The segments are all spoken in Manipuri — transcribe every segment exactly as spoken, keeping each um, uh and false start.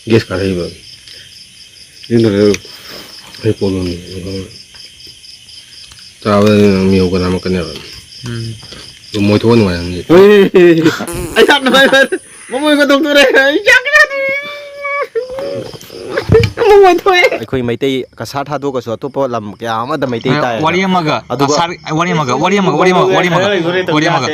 ꯒꯦꯁ ꯀꯥꯔꯛꯏꯕ꯫ ꯌꯨꯝꯗ ꯂꯩꯔ ꯑꯩ ꯀꯣꯜ ꯂꯣꯟ ꯆꯥꯕꯗ ꯅꯪ ꯃꯤ ꯍꯧꯒꯠꯅꯔꯝꯃꯛꯀꯅꯦꯕ꯫ ꯎꯝ꯫ ꯑꯗꯨ ꯃꯣꯏ ꯊꯣꯛꯑ ꯅꯨꯡꯉꯥꯏꯔꯝꯅꯤ꯫ ꯑꯩ ꯌꯥꯝ ꯅꯨꯡꯉꯥꯏꯕ꯫ ꯃꯃꯣꯏ ꯀꯗꯧꯗꯣꯔꯦ꯫ ꯑꯩ ꯆꯥꯛ ꯆꯥꯗ꯭ꯔꯤ꯫ ꯃꯃꯣꯏ ꯊꯣꯛꯑꯦ꯫ ꯑꯩꯈꯣꯏ ꯃꯩꯇꯩ ꯀꯁꯥꯔ ꯊꯥꯗꯣꯛꯑꯁꯨ ꯑꯇꯣꯞꯄ ꯂꯝ ꯀꯌꯥ ꯑꯃꯗ ꯃꯩꯇꯩ ꯇꯥꯏ꯫ ꯋꯥꯔꯤ ꯑꯃꯒ, ꯑꯗꯨꯒ ꯀꯁꯥꯔ, ꯋꯥꯔꯤ ꯑꯃꯒ, ꯋꯥꯔꯤ ꯑꯃꯒ, ꯋꯥꯔꯤ ꯑꯃꯒ, ꯋꯥꯔꯤ ꯑꯃꯒ, ꯋꯥꯔꯤ ꯑꯃꯒ,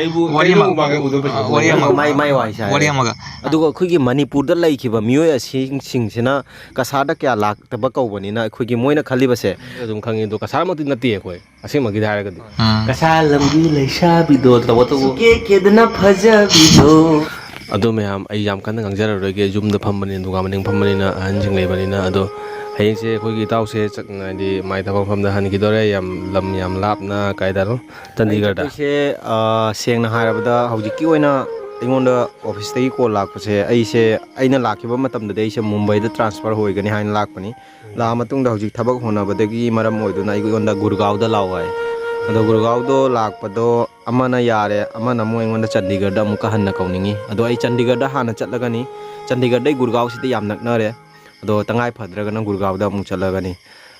ꯋꯥꯔꯤ ꯑꯃꯒ꯫ ꯃꯥꯏ, ꯃꯥꯏ ꯋꯥꯏ ꯁꯥꯏ꯫ ꯋꯥꯔꯤ ꯑꯃꯒ꯫ ꯑꯗꯨꯒ ꯑꯩꯈꯣꯏꯒꯤ ꯃꯅꯤꯄꯨꯔꯗ ꯂꯩꯈꯤꯕ ꯃꯤꯑꯣꯏꯁꯤꯡꯁꯤꯅ ꯀꯁꯥꯔꯗ ꯀꯌꯥ ꯂꯥꯛꯇꯕ ꯀꯧꯕꯅꯤꯅ ꯑꯩꯈꯣꯏꯒꯤ ꯃꯣꯏꯅ ꯈꯜꯂꯤꯕꯁꯦ ꯑꯗꯨꯝ ꯈꯪꯉꯤ꯫ ꯑꯗꯣ ꯀꯁꯥꯔꯃꯛꯇꯤ ꯅꯠꯇꯦ ꯑꯩꯈꯣꯏ꯫ ꯑꯁꯦꯡꯕꯒꯤ ꯍꯥꯏꯔꯒꯗꯤ꯫ ꯎꯝ꯫ ꯀꯁꯥꯔ ꯂꯝꯒꯤ ꯂꯩꯁꯥꯕꯤꯗꯣ ꯇꯧꯕ ꯇꯧꯕ꯫ ꯁꯨꯀꯦ ꯀꯦꯗꯅ ꯐꯖꯕꯤꯗꯣ꯫ ꯑꯗꯣ ꯃꯌꯥꯝ, ꯑꯩ ꯌꯥꯝ ꯀꯟꯅ ꯉꯥꯡꯖꯔꯔꯣꯏꯒꯦ, ꯌꯨꯝꯗ ꯐꯝꯕꯅꯤꯅ, ꯗꯨꯀꯥꯟ ꯃꯅꯤꯡ ꯐꯝꯕꯅꯤꯅ, ꯑꯍꯟꯁꯤꯡ ꯂꯩꯕꯅꯤꯅ꯫ ꯑꯗꯣ ꯍꯌꯦꯡꯁꯦ ꯑꯩꯈꯣꯏꯒꯤ ꯏꯇꯥꯎꯁꯦ ꯆꯠ-, ꯍꯥꯏꯗꯤ ꯃꯥꯏ ꯊꯕꯛ ꯃꯐꯝꯗ ꯍꯟꯈꯤꯗꯣꯔꯦ, ꯌꯥꯝ ꯂꯝ ꯌꯥꯝ ꯂꯥꯞꯅ, ꯀꯥꯏꯗꯅꯣ, ꯆꯥꯟꯗꯤꯒꯔꯗ꯫ ꯑꯩꯁꯦ, ꯑ, ꯁꯦꯡꯅ ꯍꯥꯏꯔꯕꯗ ꯍꯧꯖꯤꯛꯀꯤ ꯑꯣꯏꯅ ꯑꯩꯉꯣꯟꯗ ꯑꯣꯐꯤꯁꯇꯒꯤ ꯀꯣꯜ ꯂꯥꯛꯄꯁꯦ, ꯑꯩꯁꯦ, ꯑꯩꯅ ꯂꯥꯛꯈꯤꯕ ꯃꯇꯝꯗꯗꯤ ꯑꯩꯁꯦ ꯃꯨꯝꯕꯩꯗ ꯇ꯭ꯔꯥꯟꯁꯐꯔ ꯑꯣꯏꯒꯅꯤ ꯍꯥꯏꯅ ꯂꯥꯛꯄꯅꯤ꯫ ꯂꯥꯛꯑ ꯃꯇꯨꯡꯗ ꯍꯧꯖꯤꯛ ꯊꯕꯛ ꯍꯣꯠꯅꯕꯗꯒꯤ ꯃꯔꯝ ꯑꯣꯏꯗꯨꯅ ꯑꯩꯉꯣꯟꯗ ꯒꯨꯔꯒꯥꯎꯗ ꯂꯥꯛꯑꯣ ꯍꯥꯏ꯫ ꯑꯗꯣ ꯒꯨꯔꯒꯥꯎꯗꯣ ꯂꯥꯛꯄꯗꯣ ꯑꯃꯅ ꯌꯥꯔꯦ, ꯑꯃꯅ ꯑꯃꯨꯛ ꯑꯩꯉꯣꯟꯗ ꯆꯥꯟꯗꯤꯒꯔꯗ ꯑꯃꯨꯛꯀ ꯍꯟꯅ ꯀꯧꯅꯤꯡꯉꯤ꯫ ꯑꯗꯣ ꯑꯩ ꯆꯥꯟꯗꯤꯒꯔꯗ ꯍꯥꯟꯅ ꯆꯠꯂꯒꯅꯤ꯫ ꯆꯥꯟꯗꯤꯒꯔꯗꯩ ꯒꯨꯔꯒꯥꯎꯁꯤꯗꯤ ꯌꯥꯝ ꯅꯛꯅꯔꯦ꯫ ꯑꯗꯣ ꯇꯉꯥꯏ ꯐꯗ꯭ꯔꯒꯅ ꯒꯨꯔꯒꯥꯎꯗ ꯑꯃꯨꯛ ꯆꯠꯂꯒꯅꯤ꯫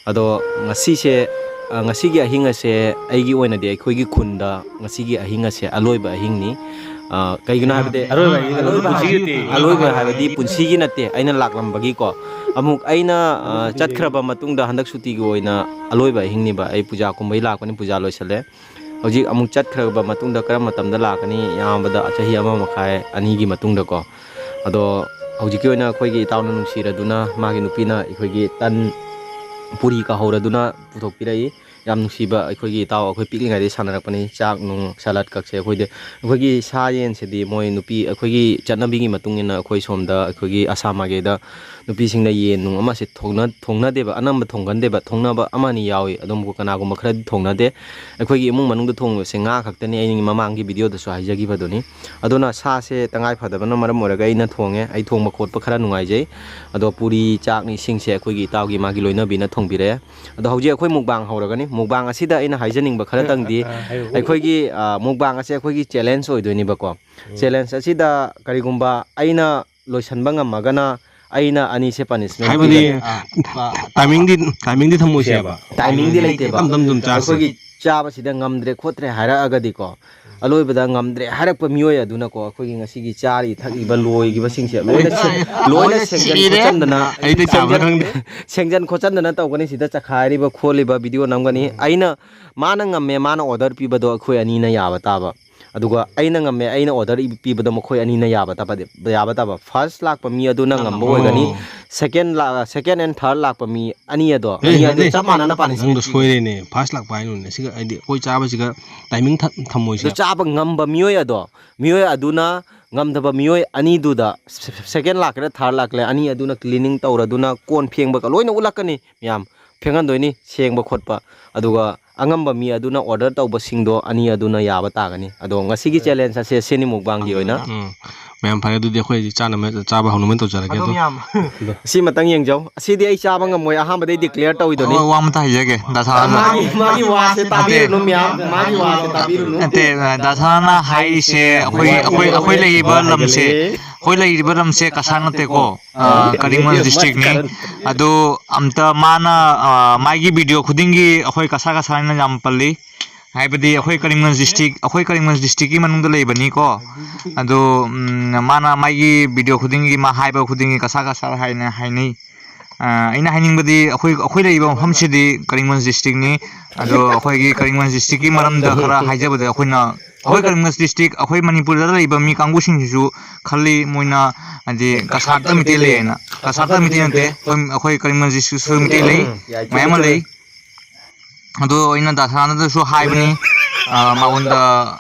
ꯑꯗꯣ ꯉꯁꯤꯁꯦ, ꯑ, ꯉꯁꯤꯒꯤ ꯑꯍꯤꯡ ꯑꯁꯦ ꯑꯩꯒꯤ ꯑꯣꯏꯅꯗꯤ ꯑꯩꯈꯣꯏꯒꯤ ꯈꯨꯟꯗ ꯉꯁꯤꯒꯤ ꯑꯍꯤꯡ ꯑꯁꯦ ꯑꯂꯣꯏꯕ ꯑꯍꯤꯡꯅꯤ꯫ ꯑ, ꯀꯩꯒꯤꯅꯣ ꯍꯥꯏꯕꯗꯤ ꯑꯔꯣꯏꯕ ꯑꯍꯤꯡ ꯑꯗꯨ ꯑꯂꯣꯏꯕ ꯄꯨꯟꯁꯤꯒꯤ ꯍꯥꯏꯕꯗꯤ, ꯅꯠꯇꯦ꯫ ꯑꯂꯣꯏꯕ ꯍꯥꯏꯕꯗꯤ ꯄꯨꯟꯁꯤꯒꯤ ꯅꯠꯇꯦ, ꯑꯩꯅ ꯂꯥꯛꯂꯝꯕꯒꯤꯀꯣ꯫ ꯑꯃꯨꯛ ꯑꯩꯅ, ꯑ, ꯆꯠꯈ꯭ꯔꯕ ꯃꯇꯨꯡꯗ ꯍꯟꯗꯛ ꯁꯨꯇꯤꯒꯤ ꯑꯣꯏꯅ ꯑꯂꯣꯏꯕ ꯑꯍꯤꯡꯅꯤꯕ꯫ ꯑꯩ ꯄꯨꯖꯥ ꯀꯨꯝꯕꯩ ꯂꯥꯛꯄꯅꯤ, ꯄꯨꯖꯥ ꯂꯣꯏꯁꯜꯂꯦ꯫ ꯍꯧꯖꯤꯛ ꯑꯃꯨꯛ ꯆꯠꯈ꯭ꯔꯕ ꯃꯇꯨꯡꯗ ꯀꯔꯝꯕ ꯃꯇꯝꯗ ꯂꯥꯛꯀꯅꯤ? ꯌꯥꯝꯕꯗ ꯆꯍꯤ ꯑꯃ ꯃꯈꯥꯏ, ꯑꯅꯤꯒꯤ ꯃꯇꯨꯡꯗꯀꯣ꯫ ꯑꯗꯣ ꯍꯧꯖꯤꯛꯀꯤ ꯑꯣꯏꯅ ꯑꯩꯈꯣꯏꯒꯤ ꯏꯇꯥꯎꯅ ꯅꯨꯡꯁꯤꯔꯗꯨꯅ ꯃꯥꯒꯤ ꯅꯨꯄꯤꯅ ꯑꯩꯈꯣꯏꯒꯤ ꯇꯟ, ꯄꯨꯔꯤ ꯀꯥꯍꯧꯔꯗꯨꯅ ꯄꯨꯊꯣꯛꯄꯤꯔꯛꯏ꯫ ꯌꯥꯝ ꯅꯨꯡꯁꯤꯕ ꯑꯩꯈꯣꯏꯒꯤ ꯏꯇꯥꯎ, ꯑꯩꯈꯣꯏ ꯄꯤꯛꯂꯤꯉꯩꯗꯒꯤ ꯁꯥꯟꯅꯔꯛꯄꯅꯤ꯫ ꯆꯥꯛ ꯅꯨꯡ ꯁꯂꯥꯠ ꯀꯛꯁꯦ ꯑꯩꯈꯣꯏꯗꯤ, ꯑꯩꯈꯣꯏꯒꯤ ꯁꯥ ꯌꯦꯟꯁꯤꯗꯤ ꯃꯣꯏ ꯅꯨꯄꯤ, ꯑꯩꯈꯣꯏꯒꯤ ꯆꯠꯅꯕꯤꯒꯤ ꯃꯇꯨꯡ ꯏꯟꯅ ꯑꯩꯈꯣꯏ ꯁꯣꯝꯗ ꯑꯩꯈꯣꯏꯒꯤ ꯑꯁꯥꯝ ꯃꯥꯏꯀꯩꯗ ꯅꯨꯄꯤꯁꯤꯡꯅ ꯌꯦꯟ ꯅꯨꯡ ꯑꯃꯁꯦ ꯊꯣꯡꯅ-, ꯊꯣꯡꯅꯗꯦꯕ, ꯑꯅꯝꯕ ꯊꯣꯡꯒꯟꯗꯦꯕ, ꯊꯣꯡꯅꯕ ꯑꯃꯅꯤ ꯌꯥꯎꯏ, ꯑꯗꯨꯝ ꯀꯅꯥꯒꯨꯝꯕ ꯈꯔꯗꯤ ꯊꯣꯡꯅꯗꯦ꯫ ꯑꯩꯈꯣꯏꯒꯤ ꯏꯃꯨꯡ ꯃꯅꯨꯡꯗ ꯊꯣꯡꯕꯁꯦ ꯉꯥ ꯈꯛꯇꯅꯤ, ꯑꯩ ꯃꯃꯥꯡꯒꯤ ꯚꯤꯗꯤꯑꯣꯗꯁꯨ ꯍꯥꯏꯖꯈꯤꯕꯗꯨꯅꯤ꯫ ꯑꯗꯨꯅ ꯁꯥꯁꯦ ꯇꯉꯥꯏ ꯐꯗꯕꯅ ꯃꯔꯝ ꯑꯣꯏꯔꯒ ꯑꯩꯅ ꯊꯣꯡꯉꯦ, ꯑꯩ ꯊꯣꯡꯕ ꯈꯣꯠꯄ ꯈꯔ ꯅꯨꯡꯉꯥꯏꯖꯩ꯫ ꯑꯗꯣ ꯄꯨꯔꯤ ꯆꯥꯛꯅꯤ ꯏꯁꯤꯡꯁꯦ ꯑꯩꯈꯣꯏꯒꯤ ꯏꯇꯥꯎꯒꯤ ꯃꯥꯒꯤ ꯂꯣꯏꯅꯕꯤꯅ ꯊꯣꯡꯕꯤꯔꯛꯑꯦ꯫ ꯑꯗꯣ ꯍꯧꯖꯤꯛ ꯑꯩꯈꯣꯏ ꯃꯨꯛꯕꯥꯡ ꯍꯧꯔꯒꯅꯤ꯫ ꯃꯨꯛꯕꯥꯡ ꯑꯁꯤꯗ ꯑꯩꯅ ꯍꯥꯏꯖꯅꯤꯡꯕ ꯈꯔꯇꯪꯗꯤ, ꯑ, ꯍꯥꯏꯌꯨ꯫ ꯑꯩꯈꯣꯏꯒꯤ, ꯑ, ꯃꯨꯛꯕꯥꯡ ꯑꯁꯦ ꯑꯩꯈꯣꯏꯒꯤ ꯆꯦꯂꯦꯟꯖ ꯑꯣꯏꯗꯣꯏꯅꯦꯕꯀꯣ꯫ ꯎꯝ꯫ ꯆꯦꯂꯦꯟꯖ ꯑꯁꯤꯗ ꯀꯔꯤꯒꯨꯝꯕ ꯑꯩꯅ ꯂꯣꯏꯁꯤꯟꯕ ꯉꯝꯃꯒꯅ ꯑꯩꯅ ꯑꯅꯤꯁꯦ ꯄꯅꯤꯁꯃꯦꯟ ꯍꯥꯏꯕꯗꯤ ꯇꯥꯏꯃꯤꯡꯗꯤ ꯇꯥꯏꯃꯤꯡꯗꯤ ꯊꯝꯃꯣꯏꯁꯦꯕ꯫ ꯇꯥꯏꯃꯤꯡꯗꯤ ꯂꯩꯇꯦꯕ꯫ ꯇꯞ ꯇꯞ ꯑꯗꯨꯝ ꯆꯥꯁꯦ꯫ ꯑꯩꯈꯣꯏꯒꯤ ꯆꯥꯕꯁꯤꯗ ꯉꯝꯗ꯭ꯔꯦ ꯈꯣꯠꯇ꯭ꯔꯦ ꯍꯥꯏꯔꯛꯑꯒꯗꯤꯀꯣ, ꯑꯂꯣꯏꯕꯗ ꯉꯝꯗ꯭ꯔꯦ ꯍꯥꯏꯔꯛꯄ ꯃꯤꯑꯣꯏ ꯑꯗꯨꯅꯀꯣ, ꯑꯩꯈꯣꯏꯒꯤ ꯉꯁꯤꯒꯤ ꯆꯥꯔꯤ ꯊꯛꯂꯤꯕ ꯂꯣꯏꯈꯤꯕꯁꯤꯡꯁꯦ ꯂꯣꯏꯅ ꯁꯦ- ꯂꯣꯏꯅ ꯁꯦꯡꯖꯟ ꯈꯣꯠꯆꯟꯗꯅ ꯑꯩꯗꯤ ꯆꯥꯕ ꯈꯪꯗꯦ꯫ ꯁꯦꯡꯖꯟ ꯈꯣꯠꯆꯟꯗꯅ ꯇꯧꯒꯅꯤ꯫ ꯁꯤꯗ ꯆꯈꯥꯏꯔꯤꯕ ꯈꯣꯠꯂꯤꯕ ꯚꯤꯗꯤꯑꯣ ꯅꯝꯒꯅꯤ꯫ ꯑꯩꯅ, ꯃꯥꯅ ꯉꯝꯃꯦ, ꯃꯥꯅ ꯑꯣꯔꯗꯔ ꯄꯤꯕꯗꯣ ꯑꯩꯈꯣꯏ ꯑꯅꯤꯅ ꯌꯥꯕ ꯇꯥꯕ, ꯑꯗꯨꯒ ꯑꯩꯅ ꯉꯝꯃꯦ, ꯑꯩꯅ ꯑꯣꯔꯗꯔ ꯄꯤꯕꯗꯣ ꯃꯈꯣꯏ ꯑꯅꯤꯅ ꯌꯥꯕ ꯇꯥꯕ, ꯌꯥꯕ ꯇꯥꯕ꯫ ꯐꯥꯔꯁ ꯂꯥꯛꯄ ꯃꯤ ꯑꯗꯨꯅ ꯉꯝꯕ ꯑꯣꯏꯒꯅꯤ꯫ ꯑꯣ꯫ ꯁꯦꯀꯦꯟ ꯂꯥꯛ ꯁꯦꯀꯦꯟ ꯑꯦꯟ ꯊꯥꯔꯠ ꯂꯥꯛꯄ ꯃꯤ ꯑꯅꯤ ꯑꯗꯣ, ꯑꯦ, ꯑꯅꯤ ꯑꯗꯨ ꯅꯠꯇꯦ꯫ ꯆꯞ ꯃꯥꯟꯅꯅ ꯄꯥꯅꯤꯁꯃꯦꯟ ꯅꯪꯗꯣ ꯄꯤꯒꯅꯤ꯫ ꯁꯣꯏꯔꯦꯅꯦ, ꯐꯥꯔꯁ ꯂꯥꯛꯄ ꯍꯥꯏꯅꯨꯅꯦ꯫ ꯁꯤꯒ ꯍꯥꯏꯗꯤ ꯑꯩꯈꯣꯏ ꯆꯥꯕꯁꯤꯒ ꯇꯥꯏꯃꯤꯡ ꯊ- ꯊꯝꯃꯣꯏꯁꯦ꯫ ꯑꯗꯨ ꯆꯥꯕ ꯉꯝꯕ ꯃꯤꯑꯣꯏ ꯑꯗꯣ, ꯃꯤꯑꯣꯏ ꯑꯗꯨꯅ ꯉꯝꯗꯕ ꯃꯤꯑꯣꯏ ꯑꯅꯤꯗꯨꯗ, ꯁꯦ- ꯁꯦꯀꯦꯟ ꯂꯥꯛꯀꯦꯔꯥ ꯊꯥꯔꯠ ꯂꯥꯛꯀꯦꯔꯥ, ꯑꯅꯤ ꯑꯗꯨꯅ ꯀ꯭ꯂꯤꯅꯤꯡ ꯇꯧꯔꯗꯨꯅ, ꯀꯣꯟ ꯐꯦꯡꯕꯒ ꯂꯣꯏꯅ ꯎꯠꯂꯛꯀꯅꯤ ꯃꯌꯥꯝ꯫ ꯐꯦꯡꯍꯟꯗꯣꯏꯅꯤ, ꯁꯦꯡꯕ ꯈꯣꯠꯄ꯫ ꯑꯗꯨꯒ ꯑꯉꯝꯕ ꯃꯤ ꯑꯗꯨꯅ ꯑꯣꯔꯗꯔ ꯇꯧꯕꯁꯤꯡꯗꯣ ꯑꯅꯤ ꯑꯗꯨꯅ ꯌꯥꯕ ꯇꯥꯒꯅꯤ꯫ ꯑꯗꯣ ꯉꯁꯤꯒꯤ ꯆꯦꯂꯦꯟꯖ ꯑꯁꯦ ꯁꯤꯅꯤ, ꯃꯨꯛꯕꯥꯡꯒꯤ ꯑꯣꯏꯅ꯫ ꯎꯝ꯫ ꯃꯌꯥꯝ, ꯐꯔꯦ, ꯑꯗꯨꯗꯤ ꯑꯩꯈꯣꯏ ꯆꯥꯅꯕ ꯆꯥꯕ ꯍꯧꯅꯕ ꯇꯧꯖꯔꯒꯦ꯫ ꯑꯗꯣ ꯑꯗꯣ ꯃꯌꯥꯝ, ꯁꯤ ꯑꯃꯇꯪ ꯌꯦꯡꯖꯧ꯫ ꯑꯁꯤꯗꯤ ꯑꯩ ꯆꯥꯕ ꯉꯝꯃꯣꯏ, ꯑꯍꯥꯟꯕꯗ ꯑꯩ ꯗꯤꯀ꯭ꯂꯦꯌꯔ ꯇꯧꯔꯤꯗꯨꯅꯤ꯫ ꯋꯥ ꯑꯃꯇ ꯍꯥꯏꯖꯒꯦ, ꯗꯥ ꯁꯅꯥꯅ꯫ ꯃꯥꯒꯤ, ꯃꯥꯒꯤ ꯋꯥꯁꯦ ꯇꯥꯕꯤꯔꯨꯅꯨ ꯃꯌꯥꯝ, ꯃꯥꯒꯤ ꯋꯥꯁꯦ ꯇꯥꯕꯤꯔꯨꯅꯨ꯫ ꯅꯠꯇꯦ, ꯗꯥ ꯁꯅꯥꯅ ꯍꯥꯏꯔꯤꯁꯦ ꯑꯩꯈꯣꯏ, ꯑꯩꯈꯣꯏ, ꯑꯩꯈꯣꯏ ꯂꯩꯔꯤꯕ ꯂꯝꯁꯦ, ꯑꯩꯈꯣꯏ ꯂꯩꯔꯤꯕ ꯂꯝꯁꯦ ꯀꯁꯥꯔ ꯅꯠꯇꯦꯀꯣ, ꯑ, ꯀꯔꯤꯡꯒꯣꯟ ꯗꯤꯁꯇ꯭ꯔꯤꯛꯅꯤ꯫ ꯑꯗꯣ ꯑꯝꯇ ꯃꯥꯅ, ꯑ, ꯃꯥꯒꯤ ꯚꯤꯗꯤꯑꯣ ꯈꯨꯗꯤꯡꯒꯤ ꯑꯩꯈꯣꯏ ꯀꯁꯥꯔ, ꯀꯁꯥꯔ ꯍꯥꯏꯅ ꯌꯥꯝ ꯄꯜꯂꯤ꯫ ꯍꯥꯏꯕꯗꯤ ꯑꯩꯈꯣꯏ ꯀꯔꯤꯡꯒꯣꯟ ꯗꯤꯁꯇ꯭ꯔꯤꯛ, ꯑꯩꯈꯣꯏ ꯀꯔꯤꯡꯒꯣꯟ ꯗꯤꯁꯇ꯭ꯔꯤꯛꯀꯤ ꯃꯅꯨꯡꯗ ꯂꯩꯕꯅꯤꯀꯣ꯫ ꯑꯗꯣ, ꯎꯝ, ꯃꯥꯅ ꯃꯥꯒꯤ ꯚꯤꯗꯤꯑꯣ ꯈꯨꯗꯤꯡꯒꯤ, ꯃꯥ ꯍꯥꯏꯕ ꯈꯨꯗꯤꯡꯒꯤ ꯀꯁꯥꯔ, ꯀꯁꯥꯔ ꯍꯥꯏꯅ ꯍꯥꯏꯅꯩ꯫ ꯑ, ꯑꯩꯅ ꯍꯥꯏꯅꯤꯡꯕꯗꯤ ꯑꯩꯈꯣꯏ, ꯑꯩꯈꯣꯏ ꯂꯩꯔꯤꯕ ꯃꯐꯝꯁꯤꯗꯤ ꯀꯔꯤꯡꯒꯣꯟ ꯗꯤꯁꯇ꯭ꯔꯤꯛꯅꯤ꯫ ꯑꯗꯣ ꯑꯩꯈꯣꯏꯒꯤ ꯀꯔꯤꯡꯒꯣꯟ ꯗꯤꯁꯇ꯭ꯔꯤꯛꯀꯤ ꯃꯔꯝꯗ ꯈꯔ ꯍꯥꯏꯖꯕꯗ ꯑꯩꯈꯣꯏꯅ, ꯑꯩꯈꯣꯏ ꯀꯔꯤꯡꯒꯣꯟ ꯗꯤꯁꯇ꯭ꯔꯤꯛ, ꯑꯩꯈꯣꯏ ꯃꯅꯤꯄꯨꯔꯗ ꯂꯩꯔꯤꯕ ꯃꯤ ꯀꯥꯡꯕꯨꯁꯤꯡꯁꯤꯁꯨ ꯈꯜꯂꯤ ꯃꯣꯏꯅ, ꯍꯥꯏꯗꯤ ꯀꯁꯥꯔꯗ ꯃꯩꯇꯩ ꯂꯩꯌꯦꯅ꯫ ꯀꯁꯥꯔꯗ ꯃꯩꯇꯩ ꯅꯠꯇꯦ, ꯑꯩꯈꯣꯏ, ꯑꯩꯈꯣꯏ ꯀꯔꯤꯡꯒꯣꯟ ꯗꯤꯁꯇ꯭ꯔꯤꯛꯁꯨ ꯃꯩꯇꯩ ꯂꯩ, ꯃꯌꯥꯝ ꯑꯃ ꯂꯩ꯫ ꯑꯗꯣ ꯑꯩꯅ ꯗꯥ ꯁꯅꯥꯗꯁꯨ ꯍꯥꯏꯕꯅꯤ, ꯑ, ꯃꯉꯣꯟꯗ꯫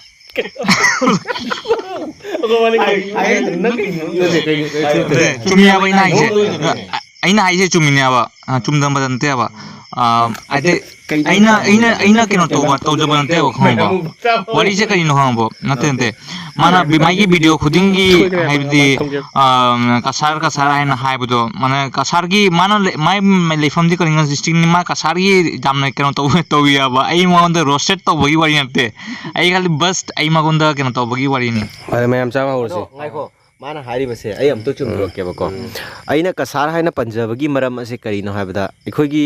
ꯅꯠꯇꯦ, ꯆꯨꯝꯃꯤ ꯍꯥꯏꯕ ꯑꯩꯅ ꯍꯥꯏꯁꯦ꯫ ꯑꯩꯅ ꯍꯥꯏꯁꯦ ꯆꯨꯝꯃꯤꯅꯦꯕ, ꯑ, ꯆꯨꯝꯗꯕ ꯅꯠꯇꯦꯕ꯫ ꯑ, ꯍꯥꯏꯗꯤ ꯑꯩꯅ, ꯑꯩꯅ, ꯑꯩꯅ ꯀꯩꯅꯣ ꯇꯧꯕ, ꯇꯧꯖꯕ ꯅꯠꯇꯦꯕ, ꯈꯪꯉꯕ? ꯋꯥꯔꯤꯁꯦ ꯀꯔꯤꯅꯣ ꯈꯪꯉꯕ? ꯅꯠꯇꯦ, ꯅꯠꯇꯦ꯫ ꯃꯥꯅ ꯚꯤ-, ꯃꯥꯒꯤ ꯚꯤꯗꯤꯑꯣ ꯈꯨꯗꯤꯡꯒꯤ, ꯍꯥꯏꯕꯗꯤ, ꯑ, ꯀꯁꯥꯔ, ꯀꯁꯥꯔ ꯍꯥꯏꯅ ꯍꯥꯏꯕꯗꯣ, ꯃꯥꯅ ꯀꯁꯥꯔꯒꯤ, ꯃꯥꯅ ꯂꯩ-, ꯃꯥꯏ ꯂꯩꯐꯝꯗꯤ ꯀꯔꯤꯡꯒꯣꯟ ꯗꯤꯁꯇ꯭ꯔꯤꯛꯅꯤ, ꯃꯥ ꯀꯁꯥꯔꯒꯤ ꯌꯥꯝꯅ ꯀꯩꯅꯣ ꯇꯧꯕ, ꯇꯧꯏ ꯍꯥꯏꯕ꯫ ꯑꯩ ꯃꯉꯣꯟꯗ ꯔꯣꯁꯇꯦꯠ ꯇꯧꯕꯒꯤ ꯋꯥꯔꯤ ꯅꯠꯇꯦ꯫ ꯑꯩ ꯈꯜꯂꯤ ꯕꯁ ꯑꯩ ꯃꯉꯣꯟꯗ ꯀꯩꯅꯣ ꯇꯧꯕꯒꯤ ꯋꯥꯔꯤꯅꯤ꯫ ꯐꯔꯦ, ꯃꯌꯥꯝ ꯆꯥꯕ ꯍꯧꯔꯁꯤ꯫ ꯉꯥꯏꯈꯣ꯫ ꯃꯥꯅ ꯍꯥꯏꯔꯤꯕꯁꯦ ꯑꯩ ꯑꯝꯇ ꯆꯨꯝꯊꯣꯛꯀꯦꯕꯀꯣ꯫ ꯎꯝ꯫ ꯑꯩꯅ ꯀꯁꯥꯔ ꯍꯥꯏꯅ ꯄꯟꯖꯕꯒꯤ ꯃꯔꯝ ꯑꯁꯦ ꯀꯔꯤꯅꯣ ꯍꯥꯏꯕꯗ, ꯑꯩꯈꯣꯏꯒꯤ,